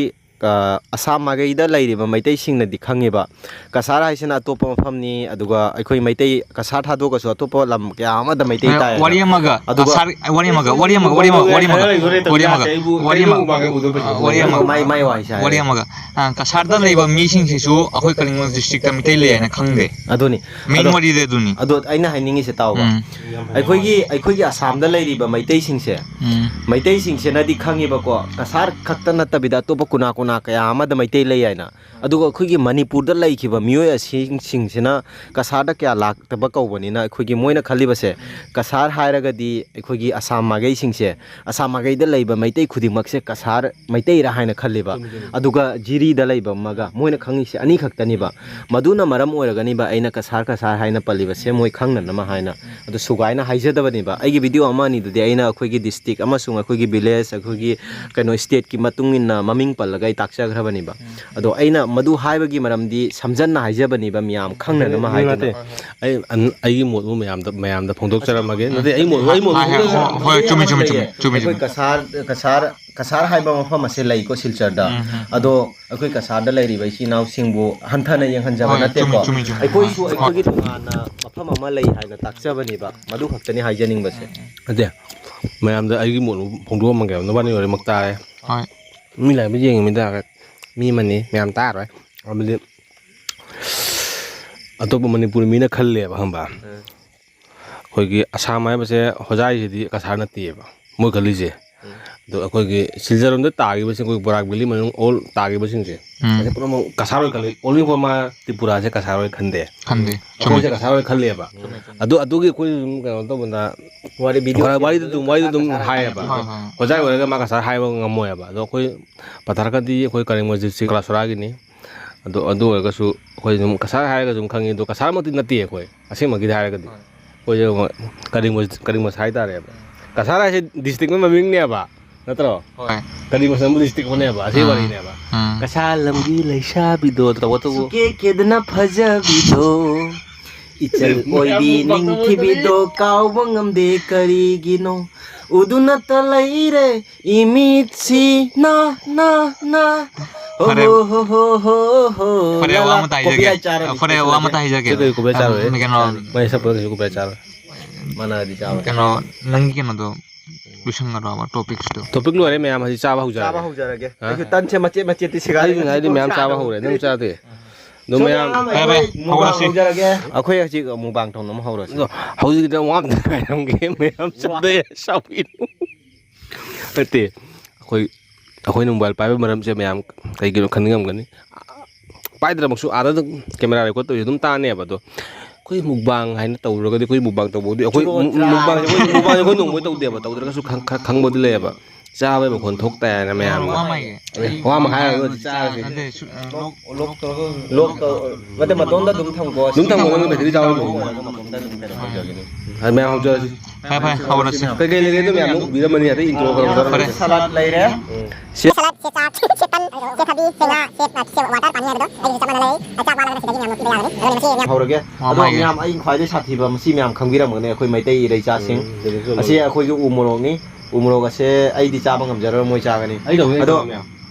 ꯑ, ꯑꯁꯥꯝ ꯃꯥꯏꯀꯩꯗ ꯂꯩꯔꯤꯕ ꯃꯩꯇꯩꯁꯤꯡꯅꯗꯤ ꯈꯪꯉꯦꯕ, ꯀꯁꯥꯔ ꯍꯥꯏꯁꯤꯅ ꯑꯇꯣꯞꯄ ꯃꯐꯝꯅꯤ, ꯑꯗꯨꯒ ꯑꯩꯈꯣꯏ ꯃꯩꯇꯩ ꯀꯁꯥꯔ ꯊꯥꯗꯣꯛꯑꯁꯨ ꯑꯇꯣꯞꯄ ꯂꯝ ꯀꯌꯥ ꯑꯃꯗ ꯃꯩꯇꯩ ꯇꯥꯏ ꯍꯥꯏꯅ꯫ ꯋꯥꯔꯤ ꯑꯃꯒ, ꯑꯗꯨꯒ ꯀꯁꯥꯔ, ꯋꯥꯔꯤ ꯑꯃꯒ, ꯋꯥꯔꯤ ꯑꯃꯒ, ꯋꯥꯔꯤ ꯑꯃꯒ, ꯋꯥꯔꯤ ꯑꯃꯒ, ꯋꯥꯔꯤ ꯑꯃꯒ, ꯋꯥꯔꯤ ꯑꯃꯒ, ꯃꯥꯏ, ꯃꯥꯏ ꯋꯥꯔꯤꯁꯦ ꯍꯥꯏꯔꯣ꯫ ꯋꯥꯔꯤ ꯑꯃꯒ꯫ ꯑ, ꯀꯁꯥꯔꯗ ꯂꯩꯕ ꯃꯤꯁꯤꯡꯁꯤꯁꯨ ꯑꯩꯈꯣꯏ ꯀꯂꯤꯡꯕ district ꯇ ꯃꯤꯇꯩ ꯂꯩ ꯍꯥꯏꯅ ꯈꯪꯗꯦ꯫ ꯑꯗꯨꯅꯤ꯫ Main ꯑꯗꯣ, ꯋꯥꯔꯤꯗꯤ ꯑꯗꯨꯅꯤ꯫ ꯑꯗꯣ ꯑꯩꯅ ꯍꯥꯏꯅꯤꯡꯉꯤꯁꯦ ꯇꯥꯎꯕ꯫ ꯎꯝ꯫ ꯑꯩꯈꯣꯏꯒꯤ, ꯑꯩꯈꯣꯏꯒꯤ ꯑꯁꯥꯝꯗ ꯂꯩꯔꯤꯕ ꯃꯩꯇꯩꯁꯤꯡꯁꯦ, ꯎꯝ꯫ ꯃꯩꯇꯩꯁꯤꯡꯁꯤꯅꯗꯤ ꯈꯪꯉꯤꯕꯀꯣ, ꯀꯁꯥꯔ ꯈꯛꯇ ꯅꯠꯇꯕꯤꯗ ꯑꯇꯣꯞꯄ ꯀꯨꯅꯥ ꯀꯨꯅꯥ ꯀꯌꯥ ꯑꯃꯗ ꯃꯩꯇꯩ ꯂꯩ ꯍꯥꯏꯅ꯫ ꯑꯗꯨꯒ ꯑꯩꯈꯣꯏꯒꯤ ꯃꯅꯤꯄꯨꯔꯗ ꯂꯩꯈꯤꯕ ꯃꯤꯑꯣꯏ ꯑꯁꯤꯁꯤꯡꯁꯤꯅ ꯀꯁꯥꯔꯗ ꯀꯌꯥ ꯂꯥꯛꯇꯕ ꯀꯧꯕꯅꯤꯅ, ꯑꯩꯈꯣꯏꯒꯤ ꯃꯣꯏꯅ ꯈꯜꯂꯤꯕꯁꯦ, ꯀꯁꯥꯔ ꯍꯥꯏꯔꯒꯗꯤ ꯑꯩꯈꯣꯏꯒꯤ ꯑꯁꯥꯝ ꯃꯥꯏꯀꯩꯁꯤꯡꯁꯦ, ꯑꯁꯥꯝ ꯃꯥꯏꯀꯩꯗ ꯂꯩꯕ ꯃꯩꯇꯩ ꯈꯨꯗꯤꯡꯃꯛꯁꯦ ꯀꯁꯥꯔ ꯃꯩꯇꯩꯔꯥ ꯍꯥꯏꯅ ꯈꯜꯂꯤꯕ꯫ ꯆꯨꯝꯃꯤ, ꯆꯨꯝꯃꯤ꯫ ꯑꯗꯨꯒ ꯖꯤꯔꯤꯗ ꯂꯩꯕ ꯑꯃꯒ ꯃꯣꯏꯅ ꯈꯪꯉꯤꯁꯦ ꯑꯅꯤꯈꯛꯇꯅꯤꯕ꯫ ꯃꯗꯨꯅ ꯃꯔꯝ ꯑꯣꯏꯔꯒꯅꯤꯕ ꯑꯩꯅ ꯀꯁꯥꯔ, ꯀꯁꯥꯔ ꯍꯥꯏꯅ ꯄꯜꯂꯤꯕꯁꯦ, ꯃꯣꯏ ꯈꯪꯅꯅꯕ ꯍꯥꯏꯅ꯫ ꯑꯗꯨ ꯁꯨꯒꯥꯏꯅ ꯍꯥꯏꯖꯗꯕꯅꯦꯕ꯫ ꯑꯩꯒꯤ video ꯑꯃ ꯑꯅꯤꯗꯨꯗꯤ ꯑꯩꯅ ꯑꯩꯈꯣꯏꯒꯤ district ꯑꯃꯁꯨꯡ ꯑꯩꯈꯣꯏꯒꯤ village, ꯑꯩꯈꯣꯏꯒꯤ ꯀꯩꯅꯣ, state ꯀꯤ ꯃꯇꯨꯡ ꯏꯟꯅ ꯃꯃꯤꯡ ꯄꯜꯂꯒ ꯑꯩ ꯇꯥꯛꯆꯈ꯭ꯔꯕꯅꯦꯕ꯫ ꯑꯗꯣ ꯑꯩꯅ ꯃꯗꯨ ꯍꯥꯏꯕꯒꯤ ꯃꯔꯝꯗꯤ ꯁꯝꯖꯟꯅ ꯍꯥꯏꯖꯕꯅꯦꯕ, ꯃꯤꯌꯥꯝ ꯈꯪꯅꯅꯕ ꯍꯥꯏꯗꯅ꯫ ꯅꯠꯇꯦ, ꯑꯩ, ꯑꯟ-, ꯑꯩꯒꯤ ꯃꯣꯠ ꯑꯃ ꯃꯌꯥꯝꯗ, ꯃꯌꯥꯝꯗ ꯐꯣꯡꯗꯣꯛꯆꯔꯝꯃꯒꯦ꯫ ꯅꯠꯇꯦ, ꯑꯩ ꯃꯣꯠ, ꯑꯩ ꯃꯣꯠ ꯍꯥꯏ, ꯍꯥꯏ, ꯍꯣꯏ, ꯍꯣꯏ, ꯆꯨꯝꯃꯤ, ꯆꯨꯝꯃꯤ, ꯆꯨꯝꯃꯤ, ꯆꯨꯝꯃꯤ, ꯑꯩꯈꯣꯏ ꯆꯨꯝꯃꯤ꯫ ꯀꯁꯥꯔ, ꯀꯁꯥꯔ, ꯀꯁꯥꯔ ꯍꯥꯏꯕ ꯃꯐꯝ ꯑꯁꯦ ꯂꯩꯀꯣ, ꯁꯤꯜꯆꯔꯗ꯫ ꯎꯝ, ꯎꯝ꯫ ꯑꯗꯣ ꯑꯩꯈꯣꯏ ꯀꯁꯥꯔꯗ ꯂꯩꯔꯤꯕ ꯏꯆꯤꯜ ꯏꯅꯥꯎꯁꯤꯡꯕꯨ ꯍꯟꯊꯅ ꯌꯦꯡꯍꯟꯖꯕ ꯍꯣꯏ, ꯅꯠꯇꯦꯀꯣ꯫ ꯆꯨꯝꯃꯤ, ꯆꯨꯝꯃꯤ, ꯆꯨꯝꯃꯤ꯫ ꯑꯩꯈꯣꯏꯁꯨ ꯍꯣꯏ꯫ ꯑꯩꯈꯣꯏꯒꯤ ꯇꯣꯉꯥꯟꯅ ꯃꯐꯝ ꯑꯃ ꯂꯩ ꯍꯥꯏꯅ ꯇꯥꯛꯆꯕꯅꯦꯕ꯫ ꯃꯗꯨ ꯈꯛꯇꯅꯤ ꯍꯥꯏꯖꯅꯤꯡꯕꯁꯦ꯫ ꯎꯝ, ꯎꯝ꯫ ꯅꯠꯇꯦ, ꯃꯌꯥꯝꯗ ꯑꯩꯒꯤ ꯃꯣꯠ ꯐꯣꯡꯗꯣꯛꯑꯝꯃꯒꯦ꯫ ꯅꯕꯥꯅꯤ ꯂꯣꯏꯅꯃꯛ ꯇꯥꯔꯦ꯫ ꯍꯣꯏ꯫ ꯃꯤ ꯂꯥꯏꯔꯤꯛ ꯌꯦꯡꯉꯤꯃꯤꯗ ꯃꯤ ꯑꯃꯅꯤ, ꯃꯌꯥꯝ ꯇꯥꯔꯣꯏ꯫ ꯑꯗꯨꯗꯤ ꯑꯇꯣꯞꯄ ꯃꯅꯤꯄꯨꯔꯤ ꯃꯤꯅ ꯈꯜꯂꯦꯕ, ꯈꯪꯕ꯭ꯔꯥ? ꯎꯝ꯫ ꯑꯩꯈꯣꯏꯒꯤ ꯑꯁꯥꯝ ꯍꯥꯏꯕꯁꯦ ꯍꯣꯖꯥꯏꯁꯤꯗꯤ ꯀꯁꯥꯔ ꯅꯠꯇꯦꯕ ꯃꯣꯏ ꯈꯜꯂꯤꯁꯦ꯫ ꯎꯝ꯫ ꯑꯗꯣ ꯑꯩꯈꯣꯏꯒꯤ ꯁꯤꯜꯆꯔ ꯂꯣꯝꯗ ꯇꯥꯈꯤꯕꯁꯤꯡ, ꯑꯩꯈꯣꯏ ꯕꯔꯥꯛ ꯚꯦꯂꯤ ꯃꯅꯨꯡ all ꯇꯥꯈꯤꯕꯁꯤꯡꯁꯦ, ꯎꯝ꯫ ꯑꯁꯤ ꯄꯨꯝꯅꯃꯛ ꯀꯁꯥꯔ ꯑꯣꯏ ꯈꯜꯂꯤ꯫ Only for ꯃꯥ ꯇ꯭ꯔꯤꯄꯨꯔꯥꯁꯦ ꯀꯁꯥꯔ ꯑꯣꯏ ꯈꯟꯗꯦ꯫ ꯈꯟꯗꯦ꯫ ꯆꯨꯝꯃꯦ꯫ ꯑꯩꯈꯣꯏꯁꯦ ꯀꯁꯥꯔ ꯑꯣꯏ ꯈꯜꯂꯦꯕ꯫ ꯆꯨꯝꯃꯦ, ꯆꯨꯝꯃꯦ꯫ ꯑꯗꯨ, ꯑꯗꯨꯒꯤ ꯑꯩꯈꯣꯏ ꯁꯨꯝ ꯀꯩꯅꯣ ꯇꯧꯕꯗ ꯋꯥꯔꯤ, video ꯋꯥꯔꯤꯗ ꯑꯗꯨꯝ, ꯋꯥꯔꯤꯗ ꯑꯗꯨꯝ ꯀꯁꯥꯔ ꯍꯥꯏꯌꯦꯕ꯫ ꯍꯣꯏ, ꯍꯣꯏ꯫ ꯍꯣꯖꯥꯏ ꯑꯣꯏꯔꯒ ꯃꯥ ꯀꯁꯥꯔ ꯍꯥꯏꯕ ꯉꯝꯃꯣꯏꯕ꯫ ꯑꯗꯣ ꯑꯩꯈꯣꯏ ꯄꯊꯔꯀꯗꯤ ꯑꯩꯈꯣꯏ ꯀꯔꯤꯡ district ꯀꯂꯥꯁꯣꯔꯥꯒꯤꯅꯤ꯫ ꯑꯗꯣ ꯑꯗꯨ ꯑꯣꯏꯔꯒꯁꯨ ꯑꯩꯈꯣꯏ ꯑꯗꯨꯝ ꯀꯁꯥꯔ ꯍꯥꯏꯔꯒꯁꯨ ꯑꯗꯨꯝ ꯈꯪꯉꯤ꯫ ꯑꯗꯣ ꯀꯁꯥꯔꯃꯛꯇꯤ ꯅꯠꯇꯦ ꯑꯩꯈꯣꯏ, ꯑꯁꯦꯡꯕꯒꯤꯗꯤ ꯍꯥꯏꯔꯒꯗꯤ꯫ ꯍꯣꯏ꯫ ꯑꯩꯈꯣꯏꯁꯦ ꯀꯔꯤꯡ, ꯀꯔꯤꯡ ꯍꯥꯏꯇꯥꯔꯦꯕ꯫ ꯀꯁꯥꯔ ꯍꯥꯏꯁꯦ district ꯑꯃꯒꯤ ꯃꯃꯤꯡꯅꯦꯕ, ꯅꯠꯇ꯭ꯔꯣ? ꯍꯣꯏ꯫ ꯀꯔꯤꯡ ꯑꯃ district ꯑꯃꯅꯦꯕ, ꯑꯁꯤ ꯎꯝ꯫ ꯋꯥꯔꯤꯅꯦꯕ꯫ ꯎꯝ꯫ ꯀꯁꯥꯔ ꯂꯝꯒꯤ ꯂꯩꯁꯥꯕꯤꯗꯣ ꯇꯧꯕꯇꯕꯨ꯫ ꯁꯨꯀꯦ ꯀꯦꯗꯅ ꯐꯖꯕꯤꯗꯣ꯫ ꯏꯆꯜ ꯑꯣꯏꯕꯤ ꯅꯤꯡꯊꯤꯕꯤꯗꯣ ꯀꯥꯎꯕ ꯉꯝꯗꯦ ꯀꯔꯤꯒꯤꯅꯣ? ꯎꯗꯨꯅꯇ ꯂꯩꯔꯦ ꯏꯃꯤꯠꯁꯤ ꯅꯥ ꯅꯥ ꯅꯥ꯫ ꯍꯣ ꯐꯔꯦ꯫ ꯍꯣ ꯍꯣ ꯍꯣ ꯍꯣ ꯍꯣ꯫ ꯐꯔꯦ, ꯂꯥ ꯋꯥ ꯂꯥ꯫ ꯑꯃꯇ ꯍꯥꯏꯖꯒꯦ꯫ ꯀꯣꯄꯤꯔꯥꯏꯠ ꯆꯥꯔꯣꯏ, ꯐꯔꯦ, ꯋꯥ ꯑꯃꯇ ꯍꯥꯏꯖꯒꯦ꯫ ꯁꯤ ꯀꯩ ꯀꯣꯄꯤꯔꯥꯏꯠ ꯆꯥꯔꯣꯏ? ꯎꯝ, ꯀꯩꯅꯣ, ꯃꯣꯏ ꯁꯛꯄꯗ ꯀꯩꯁꯨ ꯀꯣꯄꯤꯔꯥꯏꯠ ꯆꯥꯔꯣꯏ꯫ ꯃꯥꯅꯗꯤ ꯆꯥꯔꯣꯏ꯫ ꯀꯩꯅꯣ, ꯅꯪꯒꯤ ꯀꯩꯅꯣꯗꯣ ꯂꯣꯏꯁꯟꯒꯗ꯭ꯔꯣꯕ, ꯇꯣꯄꯤꯛꯁꯇꯣ? ꯇꯣꯄꯤꯛ ꯂꯣꯏꯔꯦ ꯃꯌꯥꯝ, ꯍꯧꯖꯤꯛ ꯆꯥꯕ ꯍꯧꯖꯔꯒꯦ꯫ ꯆꯥꯕ ꯍꯧꯖꯔꯒꯦ꯫ ꯍꯥ? ꯑꯩꯁꯨ ꯇꯟꯁꯦ ꯃꯆꯦꯠ ꯃꯆꯦꯠꯇꯤ ꯁꯤꯒꯥꯏ ꯑꯩꯁꯨ ꯉꯁꯥꯏꯗꯤ ꯃꯌꯥꯝ ꯆꯥꯕ ꯍꯧꯔꯦ, ꯅꯪ ꯆꯥꯗꯦ꯫ ꯑꯗꯣ ꯁꯣꯝ ꯃꯌꯥꯝ ꯃꯌꯥꯝ ꯐꯔꯦ, ꯐꯔꯦ, ꯑꯩꯈꯣꯏ ꯃꯨꯛꯕꯥꯡ ꯍꯧꯔꯁꯤ꯫ ꯍꯧꯖꯔꯒꯦ꯫ ꯑꯩꯈꯣꯏ ꯍꯧꯖꯤꯛ ꯃꯨꯛꯕꯥꯡ ꯇꯧꯅꯕ ꯍꯧꯔꯁꯤ꯫ ꯑꯗꯣ ꯍꯧꯖꯤꯛꯀꯤꯗ ꯋꯥ ꯑꯝꯇ ꯉꯥꯏꯔꯝꯒꯦ, ꯃꯌꯥꯝ ꯆꯥꯗꯦ, ꯁꯥꯎꯕꯤꯅꯨ꯫ ꯅꯠꯇꯦ, ꯑꯩꯈꯣꯏ, ꯑꯩꯈꯣꯏꯅ ꯃꯣꯕꯥꯏꯜ ꯄꯥꯏꯕ ꯃꯔꯝꯁꯦ ꯃꯌꯥꯝ ꯀꯩꯒꯤꯅꯣ ꯈꯟꯅꯤꯡꯉꯝꯒꯅꯤ꯫ ꯄꯥꯏꯗ꯭ꯔꯃꯛꯁꯨ ꯑꯥꯗ ꯑꯗꯨꯝ ꯀꯦꯃꯦꯔꯥ ꯔꯦꯀꯣꯔꯗ ꯇꯧꯔꯤꯁꯦ ꯑꯗꯨꯝ ꯇꯥꯅꯦꯕ꯫ ꯑꯗꯣ ꯑꯩꯈꯣꯏ ꯃꯨꯛꯕꯥꯡ ꯍꯥꯏꯅ ꯇꯧꯔꯨꯔꯒꯗꯤ ꯑꯩꯈꯣꯏ ꯃꯨꯛꯕꯥꯡ ꯇꯧꯕꯗꯤ ꯑꯩꯈꯣꯏ ꯆꯨꯔꯣ ꯃꯨ-, ꯆꯨꯔꯥ꯫ ꯃꯨꯛꯕꯥꯡꯁꯦ ꯑꯩꯈꯣꯏ, ꯃꯨꯛꯕꯥꯡꯁꯦ ꯑꯩꯈꯣꯏ ꯅꯣꯡꯃꯩ ꯇꯧꯗꯦꯕ, ꯇꯧꯗ꯭ꯔꯒꯁꯨ ꯈꯪ-, ꯈ-, ꯈꯪꯕꯗꯤ ꯂꯩꯌꯦꯕ꯫ ꯆꯥꯕꯩ ꯃꯈꯣꯟ ꯊꯣꯛ ꯇꯥꯏꯅ ꯃꯌꯥꯝꯅ꯫ ꯋꯥ ꯑꯃ ꯍꯥꯏꯒꯦ꯫ ꯑꯦ, ꯋꯥ ꯑꯃ ꯍꯥꯏꯔꯒ ꯑꯗꯨꯗꯤ ꯆꯥꯔꯁꯦ꯫ ꯅꯠꯇꯦ, ꯁꯨ-, ꯑ, ꯂꯣꯛ, ꯂꯣꯛ ꯇꯧꯔꯒ ꯂꯣꯛ ꯇꯧ-, ꯅꯠꯇꯦ, ꯃꯇꯣꯝꯗ ꯑꯗꯨꯝ ꯊꯝꯀꯣ꯫ ꯑꯗꯨꯝ ꯊꯝꯃꯣ, ꯅꯪ ꯕꯦꯇꯔꯤ ꯆꯥꯎꯔꯝꯃꯅꯤ꯫ ꯃꯇꯣꯝꯗ ꯑꯗꯨꯝ ꯀꯩꯅꯣ ꯇꯧꯖꯒꯅꯤ꯫ ꯑꯗꯨ ꯃꯌꯥꯝ ꯍꯧꯖꯔꯁꯤ꯫ ꯐꯔꯦ, ꯐꯔꯦ, ꯍꯧꯔꯁꯤ꯫ ꯀꯩꯀꯩ ꯂꯩꯒꯦ ꯑꯗꯨ ꯃꯌꯥꯝꯗꯣ ꯎꯕꯤꯔꯝꯃꯅꯤ, ꯑꯇꯩ ꯏꯟꯇ꯭ꯔꯣ ꯈꯔ ꯐꯔꯦ꯫ ꯁꯂꯥꯗ ꯂꯩꯔꯦ꯫ ꯁꯤ ꯁꯂꯥꯗ, ꯁꯦ ꯆꯥ, ꯁꯦ ꯇꯟ, ꯁꯦ ꯊꯕꯤ, ꯁꯦ ꯉꯥ, ꯁꯦ, ꯑ, ꯁꯦ ꯋꯥꯇꯔ ꯄꯥꯅꯤ ꯍꯥꯏꯕꯗꯣ ꯑꯩꯒꯤꯁꯨ ꯆꯞ ꯃꯥꯟꯅ ꯂꯩ꯫ ꯑ, ꯆꯥꯛ ꯋꯥꯠꯂꯒꯅ ꯁꯤꯗꯒꯤ ꯃꯌꯥꯝ ꯂꯧꯊꯣꯛꯄꯤꯕ ꯌꯥꯒꯅꯤ꯫ ꯑꯗꯨꯅ ꯃꯁꯤ ꯌꯥꯝ ꯍꯧꯔꯒꯦ꯫ ꯑꯗꯣ ꯃꯥꯒꯤ ꯃꯌꯥꯝ ꯑꯩ ꯈ꯭ꯋꯥꯏꯗꯩ ꯁꯥꯊꯤꯕ ꯃꯁꯤ ꯃꯌꯥꯝ ꯈꯪꯕꯤꯔꯝꯒꯅꯤ ꯑꯩꯈꯣꯏ ꯃꯩꯇꯩ ꯏꯔꯩꯆꯥꯁꯤꯡ꯫ ꯎꯝ, ꯑꯗꯨꯁꯨ ꯑꯁꯤ ꯑꯩꯈꯣꯏꯒꯤ ꯎ ꯃꯣꯔꯣꯛꯅꯤ꯫ ꯎ ꯃꯣꯔꯣꯛ ꯑꯁꯦ ꯑꯩꯗꯤ ꯆꯥꯕ ꯉꯝꯖꯔꯔꯣꯏ, ꯃꯣꯏ ꯆꯥꯒꯅꯤ꯫ ꯑꯩꯗꯧꯅ ꯑꯗꯣ ꯇꯧꯕ ꯃꯌꯥꯝ꯫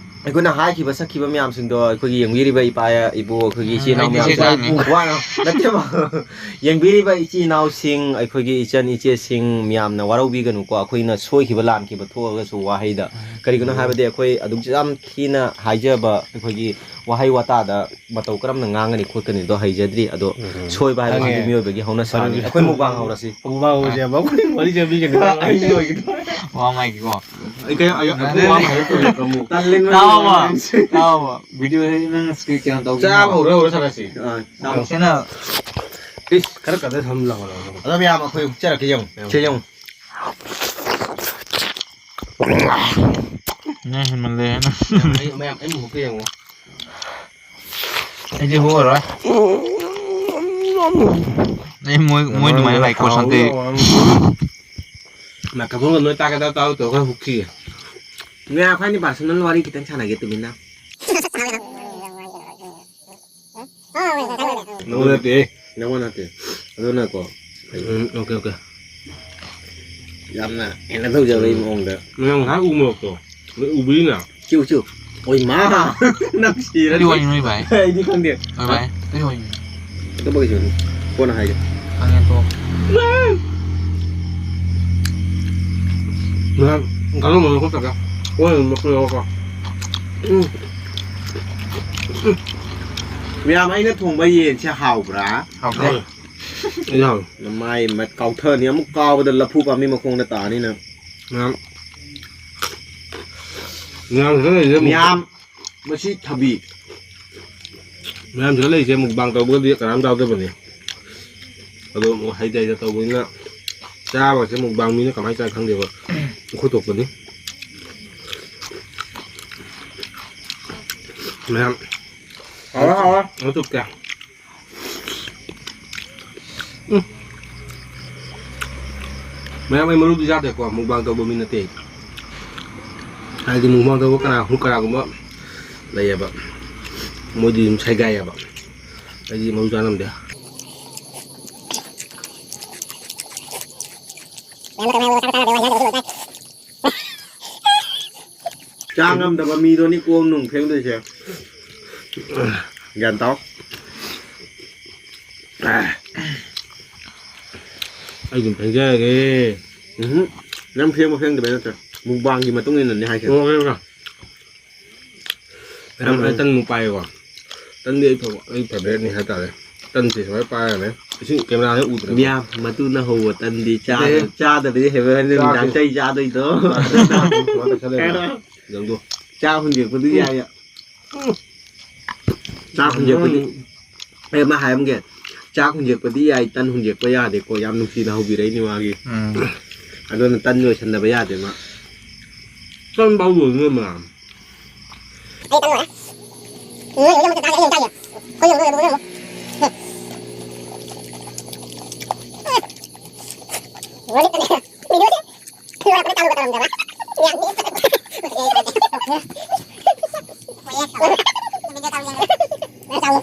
ꯑꯩꯈꯣꯏꯅ ꯍꯥꯏꯈꯤꯕ ꯁꯛꯈꯤꯕ ꯃꯌꯥꯝꯁꯤꯡꯗꯣ ꯑꯩꯈꯣꯏꯒꯤ ꯌꯦꯡꯕꯤꯔꯤꯕ ꯏꯄꯥ ꯏꯄꯨ ꯑꯩꯈꯣꯏꯒꯤ ꯏꯆꯤꯜ ꯏꯅꯥꯎ ꯑꯩꯗꯤ ꯃꯌꯥꯝꯁꯦ ꯁꯦꯒꯥꯏꯅꯤ꯫ ꯋꯥꯅ ꯅꯠꯇꯦꯕ꯫ ꯌꯦꯡꯕꯤꯔꯤꯕ ꯏꯆꯤꯜ ꯏꯅꯥꯎꯁꯤꯡ ꯑꯩꯈꯣꯏꯒꯤ ꯏꯆꯟ ꯏꯆꯦꯁꯤꯡ ꯃꯌꯥꯝꯅ ꯋꯥꯔꯧꯕꯤꯒꯅꯨꯀꯣ꯫ ꯑꯩꯈꯣꯏꯅ ꯁꯣꯏꯈꯤꯕ ꯂꯥꯟꯈꯤꯕ ꯊꯣꯛꯑꯒꯁꯨ ꯋꯥꯍꯩꯗ ꯀꯔꯤꯒꯤꯅꯣ ꯍꯥꯏꯕꯗꯤ ꯑꯩꯈꯣꯏ ꯑꯗꯨꯛ ꯌꯥꯝ ꯊꯤꯅ ꯍꯥꯏꯖꯕ ꯑꯩꯈꯣꯏꯒꯤ ꯋꯥꯍꯩ ꯋꯥꯇꯥꯗ ꯃꯇꯧ ꯀꯔꯝꯅ ꯉꯥꯡꯒꯅꯤ ꯈꯣꯠꯀꯅꯤꯗꯣ ꯍꯩꯖꯗ꯭ꯔꯤ꯫ ꯑꯗꯣ ꯎꯝ꯫ ꯁꯣꯏꯕ ꯍꯥꯏꯕꯁꯤꯗꯤ ꯈꯪꯉꯦ꯫ ꯃꯤꯑꯣꯏꯕꯒꯤ ꯍꯧꯅ ꯁꯥꯅꯤ꯫ ꯐꯔꯦ꯫ ꯑꯩꯈꯣꯏ ꯃꯨꯛꯕꯥꯡ ꯍꯧꯔꯁꯤ꯫ ꯃꯨꯛꯕꯥꯡ ꯍꯧꯔꯁꯦ ꯍꯥꯏꯕ? ꯑꯩꯈꯣꯏ ꯋꯥꯔꯤ ꯁꯦꯝꯕꯤꯒꯅꯤ꯫ ꯑꯩ ꯂꯣꯏꯒꯗꯧꯔꯦ꯫ ꯋꯥ ꯃꯥꯏꯒꯤꯀꯣ꯫ ꯑꯩ ꯀꯩ-, ꯑꯩ-, ꯑꯩ ꯋꯥ ꯍꯥꯏꯔꯛꯇꯣꯏꯅꯦ ꯑꯃꯨꯛ꯫ ꯇꯜꯂꯦ ꯅꯣꯏ ꯇꯥꯎꯕ꯫ ꯋꯥ ꯉꯥꯡꯁꯦ꯫ ꯇꯥꯎꯕ꯫ ꯚꯤꯗꯤꯑꯣꯁꯦ ꯅꯪ ꯁ꯭ꯀꯔꯤꯟ ꯀꯩꯅꯣ ꯇꯧꯁꯤꯅ꯫ ꯆꯥꯕ ꯍꯧꯔ ꯍꯧꯔ ꯁꯥꯟꯅꯁꯤ꯫ ꯑꯥ, ꯆꯥꯕ꯫ ꯁꯤꯅ ꯏꯁ, ꯈꯔ ꯀꯟꯅ ꯊꯝ ꯂꯥꯎ, ꯂꯥꯎ, ꯂꯥꯎ꯫ ꯑꯗꯣ ꯃꯌꯥꯝ ꯑꯩꯈꯣꯏ ꯍꯨꯛꯆꯔꯛꯀꯦ ꯌꯦꯡꯉꯨ꯫ ꯁꯦ ꯌꯦꯡꯉꯨ꯫ ꯅꯪ ꯍꯦꯟꯃꯜꯂꯦ꯫ ꯃꯌꯥꯝ, ꯑꯩ, ꯃꯌꯥꯝ, ꯑꯩ ꯃꯍꯨꯠꯇ ꯌꯦꯡꯉꯣ꯫ ꯑꯩꯗꯤ ꯍꯨꯛꯑꯔꯣꯏ꯫ ꯑꯩ ꯃꯣꯏ, ꯃꯣꯏ ꯑꯗꯨꯃꯥꯏꯅ ꯂꯥꯏꯛ ꯀꯣꯠ ꯁꯟꯗꯦ꯫ ꯃꯥꯏꯀ꯭ꯔꯐꯣꯟꯒ ꯅꯣꯏ ꯇꯥꯒꯦ ꯇꯥ ꯇꯥꯎ ꯇꯧꯔꯒ ꯍꯨꯛꯈꯤꯒꯦ꯫ ꯃꯌꯥꯝ, ꯑꯩꯈꯣꯏꯅꯤ ꯄꯥꯔꯁꯣꯅꯦꯜ ꯋꯥꯔꯤ ꯈꯤꯇꯪ ꯁꯥꯟꯅꯒꯦ ꯇꯨꯃꯤꯟꯅ꯫ ꯅꯉꯣꯟꯗ ꯅꯠꯇꯦ꯫ ꯅꯉꯣꯟꯗ ꯅꯠꯇꯦ꯫ ꯑꯗꯨꯅꯀꯣ, ꯎꯝ, ꯑꯣꯀꯦ, ꯑꯣꯀꯦ꯫ ꯌꯥꯝꯅ ꯍꯦꯟꯅ ꯇꯧꯖꯕꯒꯤ ꯎꯝ꯫ ꯃꯑꯣꯡꯗ꯫ ꯅꯪ ꯉꯁꯥꯏ ꯎ ꯃꯣꯔꯣꯛꯇꯣ, ꯂꯣꯏ ꯎꯕꯤꯔꯤꯅ? ꯆꯨ, ꯆꯨ꯫ ꯑꯣꯏ ꯃꯥ! ꯅꯪ ꯁꯤꯔꯅꯤ꯫ ꯑꯩꯗꯤ ꯋꯥꯔꯤꯅꯣ, ꯚꯥꯏ꯫ ꯑꯩꯗꯤ ꯈꯪꯗꯦ꯫ ꯍꯣꯏ, ꯚꯥꯏ꯫ ꯑꯩꯗꯤ ꯋꯥꯔꯤꯅꯣ꯫ ꯑꯇꯣꯞꯄ ꯀꯩꯁꯨ ꯍꯪꯗꯦ꯫ ꯀꯣꯟꯅ ꯍꯥꯏꯒꯦ꯫ ꯈꯪꯉꯦ, ꯇꯣꯛ꯫ ꯉꯥꯏꯍꯥꯛ ꯀꯔꯝꯕꯅꯣ ꯈꯣꯠꯇꯒ ꯑꯣꯏꯅ ꯃꯈꯜ ꯌꯥꯎꯔꯛꯄ꯫ ꯎꯝ꯫ ꯎꯝ꯫ ꯃꯌꯥꯝ, ꯑꯩꯅ ꯊꯣꯡꯕ ꯌꯦꯟꯁꯦ ꯍꯥꯎꯕ꯭ꯔꯥ? ꯍꯥꯎꯇꯦ꯫ ꯍꯥꯎꯋꯦ꯫ ꯑꯩꯗꯤ ꯍꯥꯎꯋꯦ꯫ ꯅꯃꯥꯏ ꯃꯠ ꯀꯥꯎꯊꯅꯤ꯫ ꯑꯃꯨꯛ ꯀꯥꯎꯕꯗ ꯂꯐꯨ ꯄꯥꯝꯕꯤ ꯃꯈꯣꯡꯗ ꯇꯥꯅꯤ ꯅꯪ꯫ ꯃꯌꯥꯝ, ꯃꯌꯥꯝ ꯁꯤꯗ ꯂꯩꯔꯤꯁꯦ ꯑꯃꯨꯛ ꯃꯌꯥꯝ, ꯃꯁꯤ ꯊꯕꯤ꯫ ꯃꯌꯥꯝ ꯁꯤꯗ ꯂꯩꯔꯤꯁꯦ mukbang ꯇꯧꯕꯒꯗꯤ ꯀꯅꯥꯝ ꯆꯥꯎꯗꯕꯅꯤ꯫ ꯑꯗꯣ ꯑꯃꯨꯛ ꯍꯩꯇ ꯍꯩꯇ ꯇꯧꯕꯅꯤꯅ ꯆꯥꯕꯁꯦ mukbang ꯃꯤꯅ ꯀꯃꯥꯏꯅ ꯆꯥ ꯈꯪꯗꯦꯕ꯫ ꯈꯨꯠ ꯊꯣꯛꯄꯅꯤ꯫ ꯃꯌꯥꯝ꯫ ꯍꯥꯎꯔꯦ, ꯍꯥꯎꯔꯦ꯫ ꯅꯇꯨꯞ ꯀꯌꯥ? ꯎꯝ꯫ ꯃꯌꯥꯝ, ꯑꯩ ꯃꯔꯨꯗꯤ ꯆꯥꯗꯦꯀꯣ, mukbang ꯇꯧꯕ ꯃꯤ ꯅꯠꯇꯦ꯫ ꯍꯥꯏꯗꯤ mukbang ꯇꯧꯕ ꯀꯅꯥ, ꯀꯅꯥꯒꯨꯝꯕ ꯂꯩꯌꯦꯕ, ꯃꯣꯏꯗꯤ ꯑꯗꯨꯝ ꯁꯥꯏꯒꯥꯏꯌꯦꯕ, ꯑꯩꯗꯤ ꯃꯔꯨ ꯆꯥ ꯉꯝꯗꯦ꯫ ꯆꯥ ꯉꯝꯗꯕ ꯃꯤꯗꯨꯅꯤ ꯀꯣꯟ ꯅꯨꯡ ꯐꯦꯡꯗꯣꯏꯁꯦ꯫ ꯒ꯭ꯌꯥꯟ ꯇꯥꯎ꯫ ꯑꯩ ꯑꯗꯨꯝ ꯐꯦꯡꯖꯔꯒꯦ꯫ ꯎꯝꯍꯨꯝ꯫ ꯅꯪ ꯐꯦꯡꯕ ꯐꯦꯡꯗꯕꯩ ꯅꯠꯇ꯭ꯔꯦ꯫ Mukbangꯒꯤ ꯃꯇꯨꯡ ꯏꯟꯅꯅꯦ ꯍꯥꯏꯁꯦ꯫ ꯑꯣ, ꯑꯣꯀꯦ, ꯑꯣꯀꯦ꯫ ꯃꯌꯥꯝ, ꯑꯩ ꯇꯟꯃꯨꯛ ꯄꯥꯏꯌꯦꯀꯣ꯫ ꯇꯟꯗꯤ ꯑꯩ ꯐꯕ-, ꯑꯩ favouriteꯅꯤ ꯍꯥꯏꯇꯥꯔꯦ꯫ ꯇꯟꯁꯦ ꯁꯨꯃꯥꯏꯅ ꯄꯥꯏꯔꯒꯅꯦ꯫ ꯏꯁꯤꯡ cameraꯁꯦ ꯎꯗ꯭ꯔꯦ꯫ ꯃꯤꯌꯥꯝ, ꯃꯇꯨꯅ ꯍꯧꯕ ꯇꯟꯗꯤ ꯆꯥꯗ-, ꯅꯠꯇꯦ꯫ ꯆꯥꯗꯕꯗꯤ ꯍꯩꯕ ꯅꯨꯃꯤꯗꯥꯡ ꯆꯥꯗꯦ꯫ ꯆꯩ ꯆꯥꯗꯣꯏꯗꯣ꯫ ꯁꯨꯃꯥꯏꯅ ꯇꯧꯁꯜꯂꯦꯗꯅ꯫ ꯌꯦꯡꯗꯣ꯫ ꯆꯥꯛ ꯍꯨꯟꯖꯦꯛꯄꯗꯤ ꯎꯝ꯫ ꯌꯥꯏ꯫ ꯎꯝ꯫ ꯆꯥꯛ ꯍꯨꯟꯖꯦꯛꯄꯗꯤ, ꯎꯝ꯫ ꯑꯩ ꯑꯃ ꯍꯥꯏꯔꯝꯒꯦ꯫ ꯆꯥꯛ ꯍꯨꯟꯖꯦꯛꯄꯗꯤ ꯌꯥꯏ, ꯇꯟ ꯍꯨꯟꯖꯦꯛꯄ ꯌꯥꯗꯦꯀꯣ꯫ ꯌꯥꯝ ꯅꯨꯡꯁꯤꯅ ꯍꯧꯕꯤꯔꯛꯏꯅꯤ ꯃꯥꯒꯤ꯫ ꯎꯝ꯫ ꯑꯗꯨꯅ ꯇꯟ ꯂꯣꯏꯁꯟꯗꯕ ꯌꯥꯗꯦ ꯃꯥ꯫ ꯇꯟ ꯐꯥꯎ ꯂꯣꯏꯅ ꯃꯌꯥꯝ꯫ ꯑꯩ ꯇꯟ ꯂꯣꯏꯔꯦ꯫ ꯅꯣꯏ ꯂꯣꯏꯅ ꯑꯃꯨꯛ ꯆꯥꯒꯦ, ꯑꯩ ꯑꯃꯨꯛ ꯆꯥꯒꯦ꯫ ꯑꯩꯈꯣꯏ ꯌꯨꯝꯗ ꯂꯣꯏꯔꯦ, ꯂꯣꯏꯔꯦ ꯑꯃꯨꯛ꯫ ꯂꯣꯏꯔꯦ ꯇꯟ꯫ ꯂꯣꯏꯔꯛꯄꯗ ꯆꯥꯂꯨꯕ ꯇꯧꯔꯝꯗꯕ꯫ ꯌꯥꯝ ꯅꯦꯛꯄ꯫ ꯅꯣꯏ ꯆꯥꯎ꯫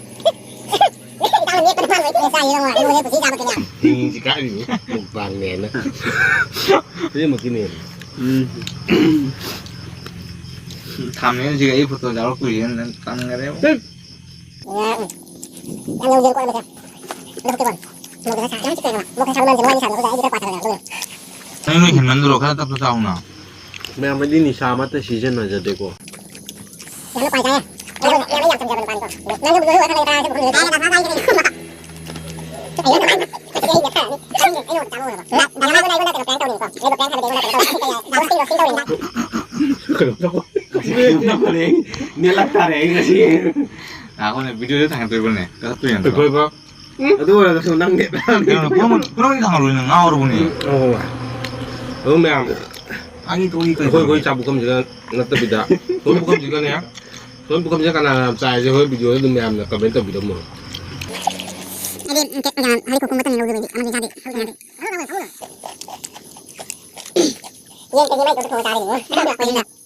ꯏꯇꯥꯎꯅ ꯅꯦꯛꯄ ꯅꯨꯄꯥ ꯂꯣꯏ ꯄꯨꯔꯦ ꯆꯥꯏꯌꯦ ꯅꯪꯉꯣ꯫ ꯅꯣꯏ ꯄꯨꯟꯁꯤ ꯆꯥꯕ ꯀꯌꯥ꯫ ꯃꯤꯁꯤ ꯀꯥꯔꯤꯅꯤ ꯃꯨꯛꯕꯥꯡꯅꯦꯅ꯫ ꯁꯤꯃꯛꯀꯤꯅꯦ꯫ ꯎꯝ꯫ ꯊꯥꯝꯅꯦꯜꯁꯤꯒ ꯑꯩ ꯐꯣꯇꯣ ꯌꯥꯎꯔꯛꯇꯣꯏꯁꯦ ꯅꯪ ꯇꯟꯈꯔꯦ꯫ ꯎꯝ꯫ ꯌꯥꯝ ꯌꯧꯗꯦ ꯀꯣ ꯃꯁꯦ꯫ ꯂꯧꯊꯣꯛꯀꯦ ꯀꯣ꯫ ꯃꯣꯔꯣꯛ ꯈꯔ ꯁꯥ-, ꯌꯥꯝ ꯆꯤꯛꯄ꯭ꯔꯦ ꯀꯩꯅꯣ꯫ ꯃꯣꯔꯣꯛ ꯈꯔ ꯁꯥꯕ ꯃꯅꯝꯁꯦ ꯃꯣꯏ ꯑꯅꯤ ꯁꯥꯕꯗꯣ ꯑꯩꯁꯦ ꯈꯔ ꯄꯥꯊꯔꯒꯦ ꯑꯗꯨꯒ꯫ ꯅꯪ ꯅꯣꯏ ꯍꯦꯟꯃꯟꯗ꯭ꯔꯣ? ꯈꯔ ꯇꯞꯅ ꯆꯥꯎꯅ꯫ ꯃꯌꯥꯝ ꯑꯩꯗꯤ ꯅꯤꯁꯥ ꯑꯃꯠꯇ ꯁꯤꯖꯤꯟꯅꯖꯗꯦꯀꯣ꯫ ꯌꯥꯝꯅ ꯄꯥꯏ ꯆꯥꯏꯌꯦ꯫ ꯌꯥꯝꯅ, ꯌꯥꯝꯅ ꯌꯥꯝ ꯆꯝꯖꯕ ꯅꯨꯄꯥꯅꯤꯀꯣ꯫ ꯅꯪꯁꯨ ꯕꯨꯗꯨ ꯑꯣꯏꯔ ꯈꯔ ꯂꯩꯕ꯭ꯔꯥ? ꯑꯩꯁꯨ ꯕꯨꯗꯨ ꯂꯩꯇꯦ꯫ ꯑꯩꯅ ꯆꯥꯕ ꯍꯧꯔꯕ꯫ ꯗꯥ-, ꯗꯥ ꯅꯥꯎꯕꯅ ꯑꯩꯉꯣꯟꯗ ꯀꯩꯅꯣ prank ꯇꯧꯔꯤꯅꯤꯀꯣ꯫ ꯑꯩꯕꯨ prank ꯍꯥꯏꯕꯗꯤ ꯑꯩꯉꯣꯟꯗ ꯀꯩꯅꯣ ꯇꯧꯔꯤ꯫ ꯑꯩ ꯀꯌꯥ roasting, roasting ꯇꯧꯔꯤꯅꯤꯗ꯫ ꯀꯩꯅꯣ ꯇꯧꯕ꯫ ꯅꯦꯠꯂꯛ ꯇꯥꯔꯦ ꯑꯩ ꯉꯁꯤ꯫ ꯉꯥꯏꯈꯣꯅꯦ, videoꯗ ꯊꯥꯡꯒꯠꯇꯣꯏꯕꯅꯦ, ꯀꯛꯊꯠꯇꯣꯏ ꯅꯠꯇ꯭ꯔꯣ? ꯑꯩꯈꯣꯏꯕ꯫ ꯑꯗꯨ ꯑꯣꯏꯔꯒꯁꯨ ꯅꯪ ꯅꯦꯠ ꯀꯩꯅꯣ, ꯄꯨꯝꯅꯃꯛ, ꯄꯨꯝꯅꯃꯛꯇꯤ ꯊꯥꯡꯒꯠꯂꯣꯏ, ꯅꯪ ꯉꯥꯎꯔꯕꯅꯦ꯫ ꯑꯣ꯫ ꯑꯗꯨ ꯃꯌꯥꯝ꯫ ꯐꯥꯒꯤ ꯇꯧꯔꯤ ꯀꯩꯅꯣ꯫ ꯑꯩꯈꯣꯏ, ꯑꯩꯈꯣꯏ ꯆꯥꯛ ꯄꯨꯈꯝꯁꯤꯗ ꯅꯠꯇꯕꯤꯗ, ꯑꯩꯈꯣꯏ ꯄꯨꯈꯝꯁꯤꯒꯅꯦ, ꯑꯩꯈꯣꯏ ꯄꯨꯈꯝꯁꯤꯗ ꯀꯅꯥ ꯀꯅꯥ ꯆꯥꯏꯁꯦ ꯑꯩꯈꯣꯏ videoꯗ ꯑꯗꯨꯝ ꯃꯌꯥꯝꯅ comment ꯇꯧꯕꯤꯔꯝꯃꯣ꯫ ꯑꯩꯗꯤ, ꯎꯝ, ꯀꯩ-, ꯀꯩꯅꯣ, ꯍꯔꯤꯛ ꯈꯨꯈꯨꯝꯕ ꯇꯟꯅ ꯂꯧꯗꯣꯏꯕ ꯑꯩꯗꯤ, ꯑꯃꯗꯤ ꯆꯥꯗꯦ, ꯍꯔꯤꯛ ꯆꯥꯗꯦ꯫ ꯌꯦꯟ ꯀꯦꯖꯤ ꯑꯃ ꯏꯇꯣꯝꯇ ꯊꯣꯡꯉ ꯆꯥꯔꯤꯅꯦ꯫